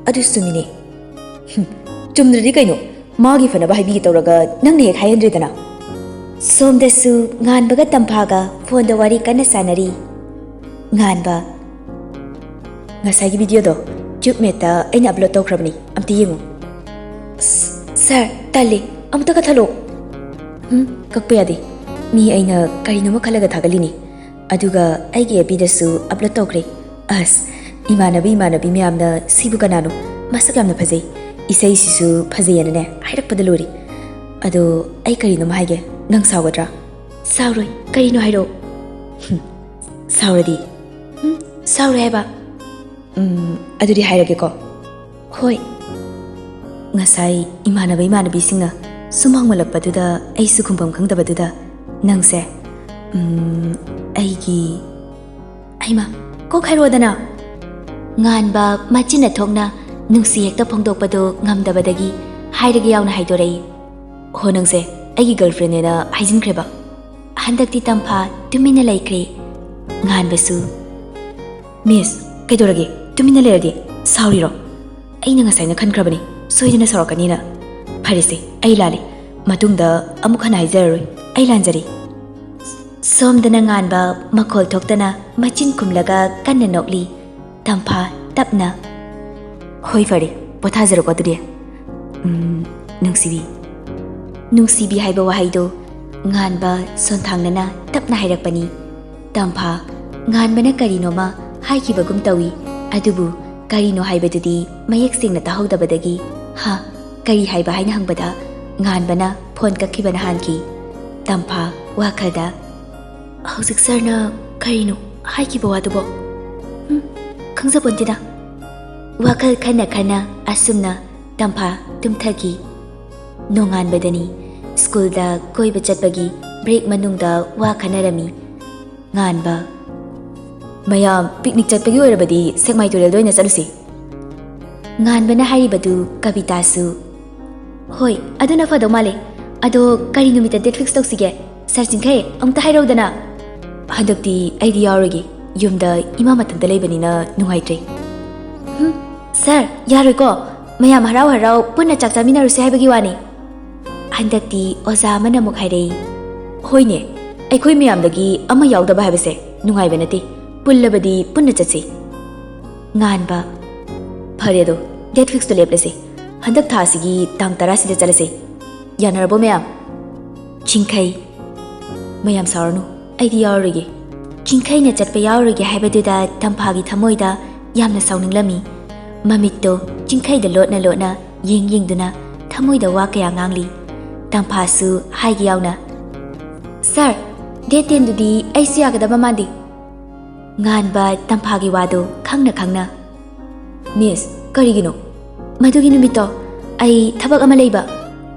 ꯑꯗꯨ ꯆꯨꯝꯃꯤꯅꯦ꯫" "ꯍꯨꯝ, ꯆꯨꯝꯗ꯭ꯔꯗꯤ ꯀꯩꯅꯣ? ꯃꯥꯒꯤ ꯐꯅꯕ ꯍꯥꯏꯕꯤꯒꯦ ꯇꯧꯔꯒ ꯅꯪꯅ ꯍꯦꯛ ꯍꯥꯏꯍꯟꯗ꯭ꯔꯦꯗꯅ꯫" ꯁꯣꯝꯗꯁꯨ ꯉꯥꯟꯕꯒ ꯇꯝꯐꯥꯒ ꯐꯣꯟꯗ ꯋꯥꯔꯤ ꯀꯟꯅ ꯁꯥꯟꯅꯔꯤ꯫ ꯉꯥꯟꯕ, "ꯉꯁꯥꯏꯒꯤ ꯚꯤꯗꯤꯑꯣꯗꯣ ꯇ꯭ꯌꯨꯕꯃꯦꯠꯇ ꯑꯩꯅ ꯑꯞꯂꯣꯗ ꯇꯧꯈ꯭ꯔꯕꯅꯤ, ꯑꯝꯇ ꯌꯦꯡꯉꯨ꯫" "ꯑꯁ, ꯁꯥꯔ, ꯇꯜꯂꯤ, ꯑꯃꯨꯛꯇ ꯀꯛꯊꯠꯂꯣ꯫" "ꯎꯝ, ꯀꯛꯄ ꯌꯥꯗꯦ꯫ ꯃꯤ ꯑꯩꯅ ꯀꯔꯤꯅꯣꯃ ꯈꯜꯂꯒ ꯊꯥꯒꯠꯂꯤꯅꯤ꯫ ꯑꯗꯨꯒ ꯑꯩꯒꯤ ꯑꯦꯐ ꯕꯤꯗꯁꯨ ꯑꯞꯂꯣꯗ ꯇꯧꯈ꯭ꯔꯦ꯫ ꯑꯁ, ꯏꯃꯥꯟꯅꯕ ꯏꯃꯥꯟꯅꯕꯤ ꯃꯌꯥꯝꯅ ꯁꯤꯕꯨ ꯀꯅꯥꯅꯣ? ꯃꯁꯛ ꯌꯥꯝꯅ ꯐꯖꯩ꯫ ꯏꯁꯩꯁꯤꯁꯨ ꯐꯖꯩꯌꯦꯅꯅꯦ ꯍꯥꯏꯔꯛꯄꯗ ꯂꯣꯏꯔꯦ꯫ ꯑꯗꯣ ꯑꯩ ꯀꯔꯤꯅꯣꯝ ꯍꯥꯏꯒꯦ, ꯅꯪ ꯁꯥꯎꯒꯗ꯭ꯔꯥ?" "ꯁꯥꯎꯔꯣꯏ, ꯀꯔꯤꯅꯣ ꯍꯥꯏꯔꯛꯑꯣ꯫" "ꯍꯨꯝ, ꯁꯥꯎꯔꯗꯤ?" "ꯍꯨꯝ, ꯁꯥꯎꯔꯣꯏ ꯍꯥꯏꯕ꯫" "ꯎꯝ, ꯑꯗꯨꯗꯤ ꯍꯥꯏꯔꯒꯦꯀꯣ꯫" "ꯍꯣꯏ꯫" ꯉꯁꯥꯏ ꯏꯃꯥꯟꯅꯕ ꯏꯃꯥꯟꯅꯕꯤꯁꯤꯡꯅ ꯁꯨꯝ ꯍꯪꯃꯜꯂꯛꯄꯗꯨꯗ ꯑꯩꯁꯨ ꯈꯨꯝꯐꯝ ꯈꯪꯗꯕꯗꯨꯗ ꯅꯪꯁꯦ, ꯎꯝ, ꯑꯩꯒꯤ, ꯍꯩꯃꯥ, ꯀꯣꯛ ꯍꯥꯏꯔꯛꯑꯣꯗꯅ꯫ ꯉꯥꯟꯕ ꯃꯆꯤꯟꯅ ꯊꯣꯛꯅ ꯅꯨꯡꯁꯤ ꯍꯦꯛꯇ ꯐꯣꯡꯗꯣꯛꯄꯗꯣ ꯉꯝꯗꯕꯗꯒꯤ ꯍꯥꯏꯔꯒꯦ ꯌꯥꯎꯅ ꯍꯥꯏꯗꯣꯔꯛꯏ꯫ "ꯍꯣ, ꯅꯪꯁꯦ ꯑꯩꯒꯤ ꯒꯔꯜꯐ꯭ꯔꯦꯟꯅꯦꯅ ꯍꯥꯏꯖꯤꯟꯈ꯭ꯔꯦꯕ꯫" ꯍꯟꯗꯛꯇꯤ ꯇꯝꯐꯥ ꯇꯨꯃꯤꯟꯅ ꯂꯩꯈ꯭ꯔꯦ꯫ ꯉꯥꯟꯕꯁꯨ, "ꯃꯤꯁ, ꯀꯩꯗꯧꯔꯒꯦ? ꯇꯨꯃꯤꯟꯅ ꯂꯩꯔꯗꯤ?" ꯁꯥꯎꯔꯤꯔꯣ? ꯑꯩꯅ ꯉꯁꯥꯏꯅ ꯈꯟꯈ꯭ꯔꯕꯅꯤ, ꯁꯣꯏꯗꯅ ꯁꯥꯎꯔꯛꯀꯅꯤꯅ꯫ ꯐꯔꯦꯁꯦ, ꯑꯩ ꯂꯥꯜꯂꯦ꯫ ꯃꯇꯨꯡꯗ ꯑꯃꯨꯛ ꯍꯟꯅ ꯍꯥꯏꯖꯔꯔꯣꯏ꯫ ꯑꯩ ꯂꯥꯟꯖꯔꯦ꯫ ꯁꯣꯝꯗꯅ ꯉꯥꯟꯕ ꯃꯈꯣꯜ ꯊꯣꯛꯇꯅ ꯃꯆꯤꯟ ꯈꯨꯝꯂꯒ ꯀꯟꯅ ꯅꯣꯛꯂꯤ꯫ ꯇꯝꯐꯥ ꯇꯞꯅ, "ꯍꯣꯏ, ꯐꯔꯦ, ꯄꯣꯊꯥꯖꯔꯣꯀꯣ ꯑꯗꯨꯗꯤ꯫ ꯎꯝ, ꯅꯨꯡꯁꯤꯕꯤ꯫" ꯅꯨꯡꯁꯤꯕꯤ ꯍꯥꯏꯕ ꯋꯥꯍꯩꯗꯨ ꯉꯥꯟꯕ ꯁꯣꯟꯊꯥꯡꯅꯅ ꯇꯞꯅ ꯍꯥꯏꯔꯛꯄꯅꯤ꯫ ꯇꯝꯐꯥ, ꯉꯥꯟꯕꯅ ꯀꯔꯤꯅꯣꯃ ꯍꯥꯏꯈꯤꯕꯒꯨꯝ ꯇꯧꯏ, ꯑꯗꯨꯕꯨ ꯀꯔꯤꯅꯣ ꯍꯥꯏꯕꯗꯨꯗꯤ ꯃꯌꯦꯛ ꯁꯦꯡꯅ ꯇꯥꯍꯧꯗꯕꯗꯒꯤ, "ꯍꯥ, ꯀꯔꯤ ꯍꯥꯏꯕ?" ꯍꯥꯏꯅ ꯍꯪꯕꯗ ꯉꯥꯟꯕꯅ ꯐꯣꯟ ꯀꯛꯈꯤꯕꯅ ꯍꯥꯟꯈꯤ꯫ ꯇꯝꯐꯥ, ꯋꯥꯈꯜꯗ, "ꯍꯧꯖꯤꯛ ꯁꯥꯔꯅ ꯀꯔꯤꯅꯣ ꯍꯥꯏꯈꯤꯕ ꯋꯥꯗꯨꯕꯣ? ꯍꯨꯝ, ꯈꯪꯖꯄꯣꯟꯇꯦꯗ꯫" ꯋꯥꯈꯜ ꯈꯟꯅ ꯈꯟꯅ ꯑꯁꯨꯝꯅ ꯇꯝꯐꯥ ꯇꯨꯝꯊꯈꯤ꯫ ꯅꯣꯡꯉꯥꯟꯕꯗꯅꯤ ꯁ꯭ꯀꯨꯜꯗ ꯀꯣꯏꯕ ꯆꯠꯄꯒꯤ ꯕ꯭ꯔꯦꯛ ꯃꯅꯨꯡꯗ ꯋꯥ ꯈꯟꯅꯔꯝꯃꯤ꯫ ꯉꯥꯟꯕ, "ꯃꯌꯥꯝ ꯄꯤꯛꯅꯤꯛ ꯆꯠꯄꯒꯤ ꯑꯣꯏꯔꯕꯗꯤ ꯁꯦꯛꯃꯥꯏ ꯇꯨꯔꯦꯜꯗ ꯑꯣꯏꯅ ꯆꯠꯂꯨꯁꯤ꯫" ꯉꯥꯟꯕꯅ ꯍꯥꯏꯔꯤꯕꯗꯨ ꯀꯕꯤꯇꯥꯁꯨ, "ꯍꯣꯏ, ꯑꯗꯨꯅ ꯐꯗꯧ ꯃꯥꯜꯂꯦ꯫ ꯑꯗꯣ ꯀꯔꯤ ꯅꯨꯃꯤꯠꯇ ꯗꯦꯠ ꯐꯤꯛꯁ ꯇꯧꯁꯤꯒꯦ? ꯁꯥꯔ ꯆꯤꯡꯈꯩ, ꯑꯃꯨꯛꯇ ꯍꯥꯏꯔꯧꯗꯅ꯫" "ꯍꯟꯗꯛꯇꯤ ꯑꯩꯗꯤ ꯌꯥꯎꯔꯣꯏꯒꯦ꯫ ꯌꯨꯝꯗ ꯏꯃꯥ ꯃꯊꯟꯇ ꯂꯩꯕꯅꯤꯅ ꯅꯨꯡꯉꯥꯏꯇ꯭ꯔꯦ꯫" "ꯍꯨꯝ, ꯁꯥꯔ, ꯌꯥꯔꯣꯏꯀꯣ꯫ ꯃꯌꯥꯝ ꯍꯔꯥꯎ ꯍꯔꯥꯎ ꯄꯨꯟꯅ ꯆꯥꯛ ꯆꯥꯃꯤꯟꯅꯔꯨꯁꯦ ꯍꯥꯏꯕꯒꯤ ꯋꯥꯅꯤ꯫" ꯍꯟꯗꯛꯇꯤ ꯑꯣꯖꯥ ꯑꯃꯅ ꯑꯃꯨꯛ ꯍꯥꯏꯔꯛꯏ, "ꯍꯣꯏꯅꯦ, ꯑꯩꯈꯣꯏ ꯃꯌꯥꯝꯗꯒꯤ ꯑꯃ ꯌꯥꯎꯗꯕ ꯍꯥꯏꯕꯁꯦ ꯅꯨꯡꯉꯥꯏꯕ ꯅꯠꯇꯦ꯫ ꯄꯨꯜꯂꯕꯗꯤ ꯄꯨꯟꯅ ꯆꯠꯁꯤ꯫" ꯉꯥꯟꯕ, "ꯐꯔꯦ ꯑꯗꯣ, ꯗꯦꯠ ꯐꯤꯛꯁꯇꯣ ꯂꯦꯞꯂꯁꯦ꯫ ꯍꯟꯗꯛ ꯊꯥ ꯑꯁꯤꯒꯤ ꯇꯥꯡ ꯇꯔꯥꯁꯤꯗ ꯆꯠꯂꯁꯦ꯫ ꯌꯥꯅꯔꯕꯣ ꯃꯌꯥꯝ?" ꯆꯤꯡꯈꯩ, "ꯃꯌꯥꯝ ꯁꯥꯎꯔꯅꯨ, ꯑꯩꯗꯤ ꯌꯥꯎꯔꯔꯣꯏꯒꯦ꯫" ꯆꯤꯡꯈꯩꯅ ꯆꯠꯄ ꯌꯥꯎꯔꯣꯏꯒꯦ ꯍꯥꯏꯕꯗꯨꯗ ꯇꯝꯐꯥꯒꯤ ꯊꯃꯣꯏꯗ ꯌꯥꯝꯅ ꯁꯥꯎꯅꯤꯡꯂꯝꯃꯤ꯫ ꯃꯃꯤꯠꯇꯣ ꯆꯤꯡꯈꯩꯗ ꯂꯣꯠꯅ ꯂꯣꯠꯅ ꯌꯦꯡ ꯌꯦꯡꯗꯨꯅ ꯊꯃꯣꯏꯗ ꯋꯥ ꯀꯌꯥ ꯉꯥꯡꯂꯤ꯫ ꯇꯝꯐꯥꯁꯨ ꯍꯥꯏꯒꯦ ꯌꯥꯎꯅ, "ꯁꯥꯔ, ꯗꯦꯠ ꯇꯦꯟꯗꯨꯗꯤ ꯑꯩꯁꯨ ꯌꯥꯒꯗꯕ ꯃꯥꯟꯗꯦ꯫" ꯉꯥꯟꯕ ꯇꯝꯐꯥꯒꯤ ꯋꯥꯗꯨ ꯈꯪꯅ ꯈꯪꯅ, "ꯃꯤꯁ, ꯀꯔꯤꯒꯤꯅꯣ?" "ꯃꯗꯨꯒꯤ ꯅꯨꯃꯤꯠꯇꯣ ꯑꯩ ꯊꯕꯛ ꯑꯃ ꯂꯩꯕ꯫"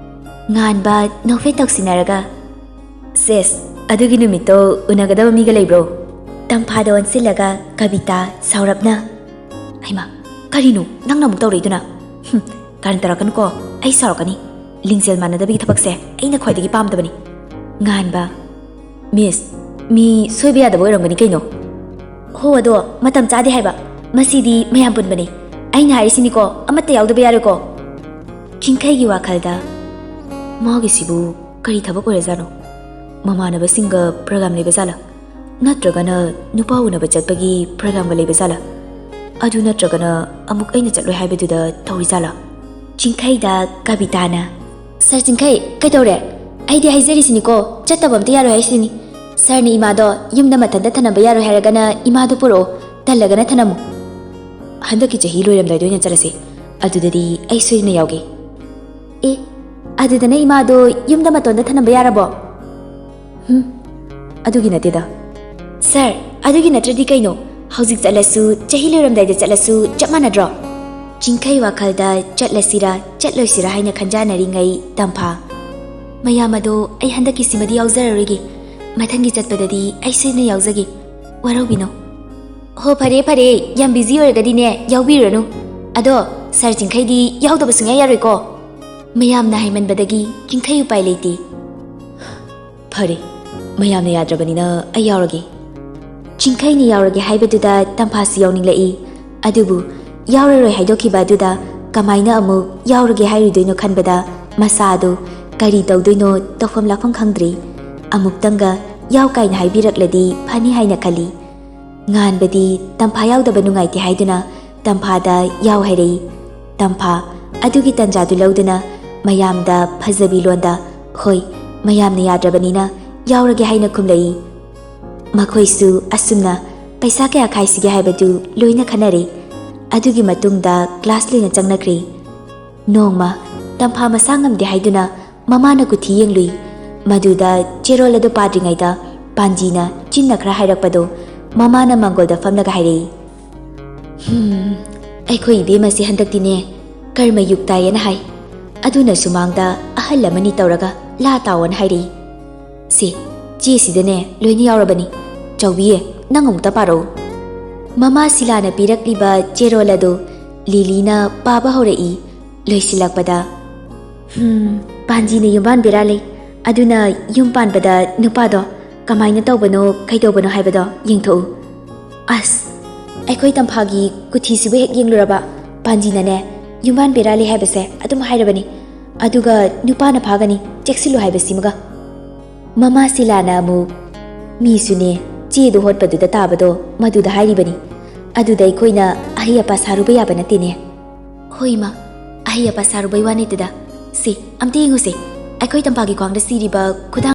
ꯉꯥꯟꯕ ꯅꯣꯛꯐꯦꯠ ꯇꯧꯁꯤꯟꯅꯔꯒ, "ꯁꯦꯁ, ꯑꯗꯨꯒꯤ ꯅꯨꯃꯤꯠꯇꯣ ꯎꯅꯒꯗꯕ ꯃꯤꯒ ꯂꯩꯕ꯭ꯔꯣ?" ꯇꯝꯐꯥꯗ ꯑꯣꯟꯁꯤꯜꯂꯒ ꯀꯕꯤꯇꯥ ꯁꯥꯎꯔꯞꯅ, "ꯍꯩꯃꯥ, ꯀꯔꯤꯅꯣ ꯅꯪꯅ ꯑꯃꯨꯛ ꯇꯧꯔꯛꯏꯗꯨꯅ? ꯍꯨꯝ, ꯀꯥꯔꯟ ꯇꯥꯔꯛꯀꯅꯨꯀꯣ, ꯑꯩ ꯁꯥꯎꯔꯛꯀꯅꯤ꯫ ꯂꯤꯡꯖꯦꯜ ꯃꯥꯟꯅꯗꯕꯒꯤ ꯊꯕꯛꯁꯦ ꯑꯩꯅ ꯈ꯭ꯋꯥꯏꯗꯒꯤ ꯄꯥꯝꯗꯕꯅꯤ꯫" ꯉꯥꯟꯕ, "ꯃꯤꯁ, ꯃꯤ ꯁꯣꯏꯕ ꯌꯥꯗꯕ ꯑꯣꯏꯔꯝꯒꯅꯤ ꯀꯩꯅꯣ꯫" "ꯍꯣ, ꯑꯗꯣ ꯃꯇꯝ ꯆꯥꯗꯦ ꯍꯥꯏꯕ꯫ ꯃꯁꯤꯗꯤ ꯃꯌꯥꯝ ꯄꯨꯟꯕꯅꯤ꯫ ꯑꯩꯅ ꯍꯥꯏꯔꯤꯁꯤꯅꯤꯀꯣ, ꯑꯃꯠꯇ ꯌꯥꯎꯗꯕ ꯌꯥꯔꯣꯏꯀꯣ꯫ ꯆꯤꯡꯈꯩꯒꯤ ꯋꯥꯈꯜꯗ, "ꯃꯥꯒꯤꯁꯤꯕꯨ ꯀꯔꯤ ꯊꯕꯛ ꯑꯣꯏꯔꯖꯥꯠꯅꯣ? ꯃꯃꯥꯟꯅꯕꯁꯤꯡꯒ ꯄ꯭ꯔꯣꯒ꯭ꯔꯥꯝ ꯂꯩꯕ ꯖꯥꯠꯂꯥ? ꯅꯠꯇ꯭ꯔꯒꯅ ꯅꯨꯄꯥ ꯎꯅꯕ ꯆꯠꯄꯒꯤ ꯄ꯭ꯔꯣꯒ꯭ꯔꯥꯝꯒ ꯂꯩꯕ ꯖꯥꯠꯂꯥ? ꯑꯗꯨ ꯅꯠꯇ꯭ꯔꯒꯅ ꯑꯃꯨꯛ ꯑꯩꯅ ꯆꯠꯂꯣꯏ ꯍꯥꯏꯕꯗꯨꯗ ꯇꯧꯔꯤ ꯖꯥꯠꯂꯥ?" ꯆꯤꯡꯈꯩꯗ ꯀꯕꯤꯇꯥꯅ, "ꯁꯥꯔ ꯆꯤꯡꯈꯩ, ꯀꯩꯗꯧꯔꯦ? ꯑꯩꯗꯤ ꯍꯥꯏꯖꯔꯤꯁꯤꯅꯤꯀꯣ, ꯆꯠꯇꯕ ꯑꯝꯇ ꯌꯥꯔꯣꯏ ꯍꯥꯏꯁꯤꯅꯤ꯫ ꯁꯥꯔꯅ ꯏꯃꯥꯗꯣ ꯌꯨꯝꯗ ꯃꯊꯟꯇ ꯊꯅꯝꯕ ꯌꯥꯔꯣꯏ ꯍꯥꯏꯔꯒꯅ ꯏꯃꯥꯗꯣ ꯄꯨꯔꯛꯑꯣ, ꯇꯜꯂꯒꯅ ꯊꯅꯝꯃꯨ꯫ ꯍꯟꯗꯛꯀꯤ ꯆꯍꯤ ꯂꯣꯏꯔꯝꯗꯥꯏꯗ ꯑꯣꯏꯅ ꯆꯠꯂꯁꯦ, ꯑꯗꯨꯗꯗꯤ ꯑꯩ ꯁꯣꯏꯗꯅ ꯌꯥꯎꯒꯦ꯫" "ꯑꯦ, ꯑꯗꯨꯗꯅ ꯏꯃꯥꯗꯣ ꯌꯨꯝꯗ ꯃꯇꯣꯟꯗ ꯊꯅꯝꯕ ꯌꯥꯔꯕꯣ?" "ꯍꯨꯝ, ꯑꯗꯨꯒꯤ ꯅꯠꯇꯦꯗ꯫ ꯁꯥꯔ, ꯑꯗꯨꯒꯤ ꯅꯠꯇ꯭ꯔꯗꯤ ꯀꯩꯅꯣ? ꯍꯧꯖꯤꯛ ꯆꯠꯂꯁꯨ, ꯆꯍꯤ ꯂꯣꯏꯔꯝꯗꯥꯏꯗ ꯆꯠꯂꯁꯨ ꯆꯞ ꯃꯥꯟꯅꯗ꯭ꯔꯣ?" ꯆꯤꯡꯈꯩ ꯋꯥꯈꯜꯗ ꯆꯠꯂꯁꯤꯔꯥ ꯆꯠꯂꯣꯏꯁꯤꯔꯥ ꯍꯥꯏꯅ ꯈꯟꯖꯥꯟꯅꯔꯤꯉꯩ ꯇꯝꯐꯥ, "ꯃꯌꯥꯝ ꯑꯗꯣ, ꯑꯩ ꯍꯟꯗꯛꯀꯤꯁꯤꯃꯗꯤ ꯌꯥꯎꯖꯔꯔꯣꯏꯒꯦ꯫ ꯃꯊꯪꯒꯤ ꯆꯠꯄꯗꯗꯤ ꯑꯩ ꯁꯣꯏꯗꯅ ꯌꯥꯎꯖꯒꯦ꯫ ꯋꯥꯔꯧꯕꯤꯅꯣ꯫" "ꯍꯣ, ꯐꯔꯦ, ꯐꯔꯦ, ꯌꯥꯝ ꯕꯤꯖꯤ ꯑꯣꯏꯔꯒꯗꯤꯅꯦ, ꯌꯥꯎꯕꯤꯔꯨꯔꯅꯨ꯫ ꯑꯗꯣ, ꯁꯥꯔ ꯆꯤꯡꯈꯩꯗꯤ ꯌꯥꯎꯗꯕ ꯁꯨꯡꯌꯥ ꯌꯥꯔꯣꯏꯀꯣ꯫" ꯃꯌꯥꯝꯅ ꯍꯥꯏꯃꯟꯕꯗꯒꯤ ꯆꯤꯡꯈꯩ ꯎꯄꯥꯏ ꯂꯩꯇꯦ꯫ "ꯐꯔꯦ, ꯃꯌꯥꯝꯅ ꯌꯥꯗ꯭ꯔꯕꯅꯤꯅ ꯑꯩ ꯌꯥꯎꯔꯒꯦ꯫" ꯆꯤꯡꯈꯩꯅ ꯌꯥꯎꯔꯒꯦ ꯍꯥꯏꯕꯗꯨꯗ ꯇꯝꯐꯥꯁꯨ ꯌꯥꯎꯅꯤꯡꯂꯛꯏ꯫ ꯑꯗꯨꯕꯨ ꯌꯥꯎꯔꯔꯣꯏ ꯍꯥꯏꯗꯣꯛꯈꯤꯕ ꯑꯗꯨꯗ ꯀꯃꯥꯏꯅ ꯑꯃꯨꯛ ꯌꯥꯎꯔꯒꯦ ꯍꯥꯏꯔꯨꯗꯣꯏꯅꯣ ꯈꯟꯕꯗ ꯃꯁꯥꯗꯨ ꯀꯔꯤ ꯇꯧꯗꯣꯏꯅꯣ, ꯇꯧꯐꯝ ꯂꯥꯛꯐꯝ ꯈꯪꯗ꯭ꯔꯤ꯫ ꯑꯃꯨꯛꯇꯪꯒ ꯌꯥꯎ ꯀꯥꯏꯅ ꯍꯥꯏꯕꯤꯔꯛꯂꯗꯤ ꯐꯅꯤ ꯍꯥꯏꯅ ꯈꯜꯂꯤ꯫ ꯉꯥꯟꯕꯗꯤ ꯇꯝꯐꯥ ꯌꯥꯎꯗꯕ ꯅꯨꯡꯉꯥꯏꯇꯦ ꯍꯥꯏꯗꯨꯅ ꯇꯝꯐꯥꯗ ꯌꯥꯎ ꯍꯥꯏꯔꯛꯏ꯫ ꯇꯝꯐꯥ ꯑꯗꯨꯒꯤ ꯇꯟꯖꯥꯗꯨ ꯂꯧꯗꯨꯅ ꯃꯌꯥꯝꯗ ꯐꯖꯕꯤ ꯂꯣꯟꯗ, "ꯍꯣꯏ, ꯃꯌꯥꯝꯅ ꯌꯥꯗ꯭ꯔꯕꯅꯤꯅ ꯌꯥꯎꯔꯒꯦ" ꯍꯥꯏꯅ ꯈꯨꯝꯂꯛꯏ꯫ ꯃꯈꯣꯏꯁꯨ ꯑꯁꯨꯝꯅ ꯄꯩꯁꯥ ꯀꯌꯥ ꯈꯥꯏꯁꯤꯒꯦ ꯍꯥꯏꯕꯗꯨ ꯂꯣꯏꯅ ꯈꯟꯅꯔꯦ꯫ ꯑꯗꯨꯒꯤ ꯃꯇꯨꯡꯗ ꯀ꯭ꯂꯥꯁ ꯂꯣꯏꯅ ꯆꯪꯅꯈ꯭ꯔꯦ꯫ ꯅꯣꯡꯃ ꯇꯝꯐꯥ ꯃꯁꯥ ꯉꯝꯗꯦ ꯍꯥꯏꯗꯨꯅ ꯃꯃꯥꯅ ꯀꯨꯊꯤ ꯌꯦꯡꯂꯨꯏ꯫ ꯃꯗꯨꯗ ꯆꯦꯔꯣꯜ ꯑꯗꯨ ꯄꯥꯗ꯭ꯔꯤꯉꯩꯗ ꯄꯥꯟꯖꯤꯅ ꯆꯤꯟꯅ ꯈꯔ ꯍꯥꯏꯔꯛꯄꯗꯨ ꯃꯃꯥꯅ ꯃꯥꯡꯒꯣꯜꯗ ꯐꯝꯂꯒ ꯍꯥꯏꯔꯛꯏ꯫ "ꯍꯝ, ꯑꯩꯈꯣꯏ ꯏꯕꯦꯝꯃꯁꯦ ꯍꯟꯗꯛꯇꯤꯅꯦ ꯀꯔꯃ ꯌꯨꯛ ꯇꯥꯏꯌꯦꯅ ꯍꯥꯏ꯫ ꯑꯗꯨꯅ ꯁꯨꯃꯥꯡꯗ ꯑꯍꯜ ꯑꯃꯅꯤ ꯇꯧꯔꯒ ꯂꯥ ꯇꯥꯎꯑꯣꯅ ꯍꯥꯏꯔꯛꯏ꯫ ꯁꯦ, ꯆꯦꯁꯤꯗꯅꯦ ꯂꯣꯏꯅ ꯌꯥꯎꯔꯕꯅꯤ꯫ ꯆꯥꯎꯕꯤꯌꯦ, ꯅꯪ ꯑꯃꯨꯛꯇ ꯄꯥꯔꯛꯎ꯫" ꯃꯃꯥ ꯁꯤꯂꯥꯅ ꯄꯤꯔꯛꯂꯤꯕ ꯆꯦꯔꯣꯜ ꯑꯗꯨ ꯂꯤꯂꯤꯅ ꯄꯥꯕ ꯍꯧꯔꯛꯏ꯫ ꯂꯣꯏꯁꯤꯜꯂꯛꯄꯗ, "ꯍꯝ, ꯄꯥꯟꯖꯤꯅ ꯌꯨꯝꯕꯥꯟ ꯕꯦꯔꯥ ꯂꯩ꯫ ꯑꯗꯨꯅ ꯌꯨꯝ ꯄꯥꯟꯕꯗ ꯅꯨꯄꯥꯗꯣ ꯀꯃꯥꯏꯅ ꯇꯧꯕꯅꯣ, ꯀꯩꯗꯧꯕꯅꯣ ꯍꯥꯏꯕꯗꯣ ꯌꯦꯡꯊꯣꯛꯎ꯫" ꯑꯁ, ꯑꯩꯈꯣꯏ ꯇꯝꯐꯥꯒꯤ ꯀꯨꯊꯤꯁꯤꯕꯨ ꯍꯦꯛ ꯌꯦꯡꯂꯨꯔꯕ ꯄꯥꯟꯖꯤꯅꯅꯦ, ꯌꯨꯝꯕꯥꯟ ꯕꯦꯔꯥ ꯂꯩ ꯍꯥꯏꯕꯁꯦ ꯑꯗꯨꯝ ꯍꯥꯏꯔꯕꯅꯤ꯫ ꯑꯗꯨꯒ ꯅꯨꯄꯥꯅ ꯐꯥꯒꯅꯤ, ꯆꯦꯛꯁꯤꯜꯂꯨ ꯍꯥꯏꯕꯁꯤꯃꯒ꯫ ꯃꯃꯥ ꯁꯤꯂꯥꯅ ꯑꯃꯨꯛ, "ꯃꯤꯁꯨꯅꯦ, ꯆꯦꯗꯣ ꯍꯣꯠꯄꯗꯨꯗ ꯇꯥꯕꯗꯣ ꯃꯗꯨꯗ ꯍꯥꯏꯔꯤꯕꯅꯤ꯫ ꯑꯗꯨꯗ ꯑꯩꯈꯣꯏꯅ ꯑꯍꯩ ꯑꯄꯥ ꯁꯥꯔꯨꯕ ꯌꯥꯕ ꯅꯠꯇꯦꯅꯦ꯫" "ꯍꯣꯏ ꯏꯃꯥ, ꯑꯍꯩ ꯑꯄꯥ ꯁꯥꯔꯨꯕꯩ ꯋꯥ ꯅꯠꯇꯦꯗ꯫ ꯁꯤ, ꯑꯝꯇ ꯌꯦꯡꯉꯨꯁꯦ, ꯑꯩꯈꯣꯏ ꯇꯝꯄꯥꯛꯀꯤ ꯈ꯭ꯋꯥꯡꯗ ꯁꯤꯔꯤꯕ ꯈꯨꯗꯥꯡ"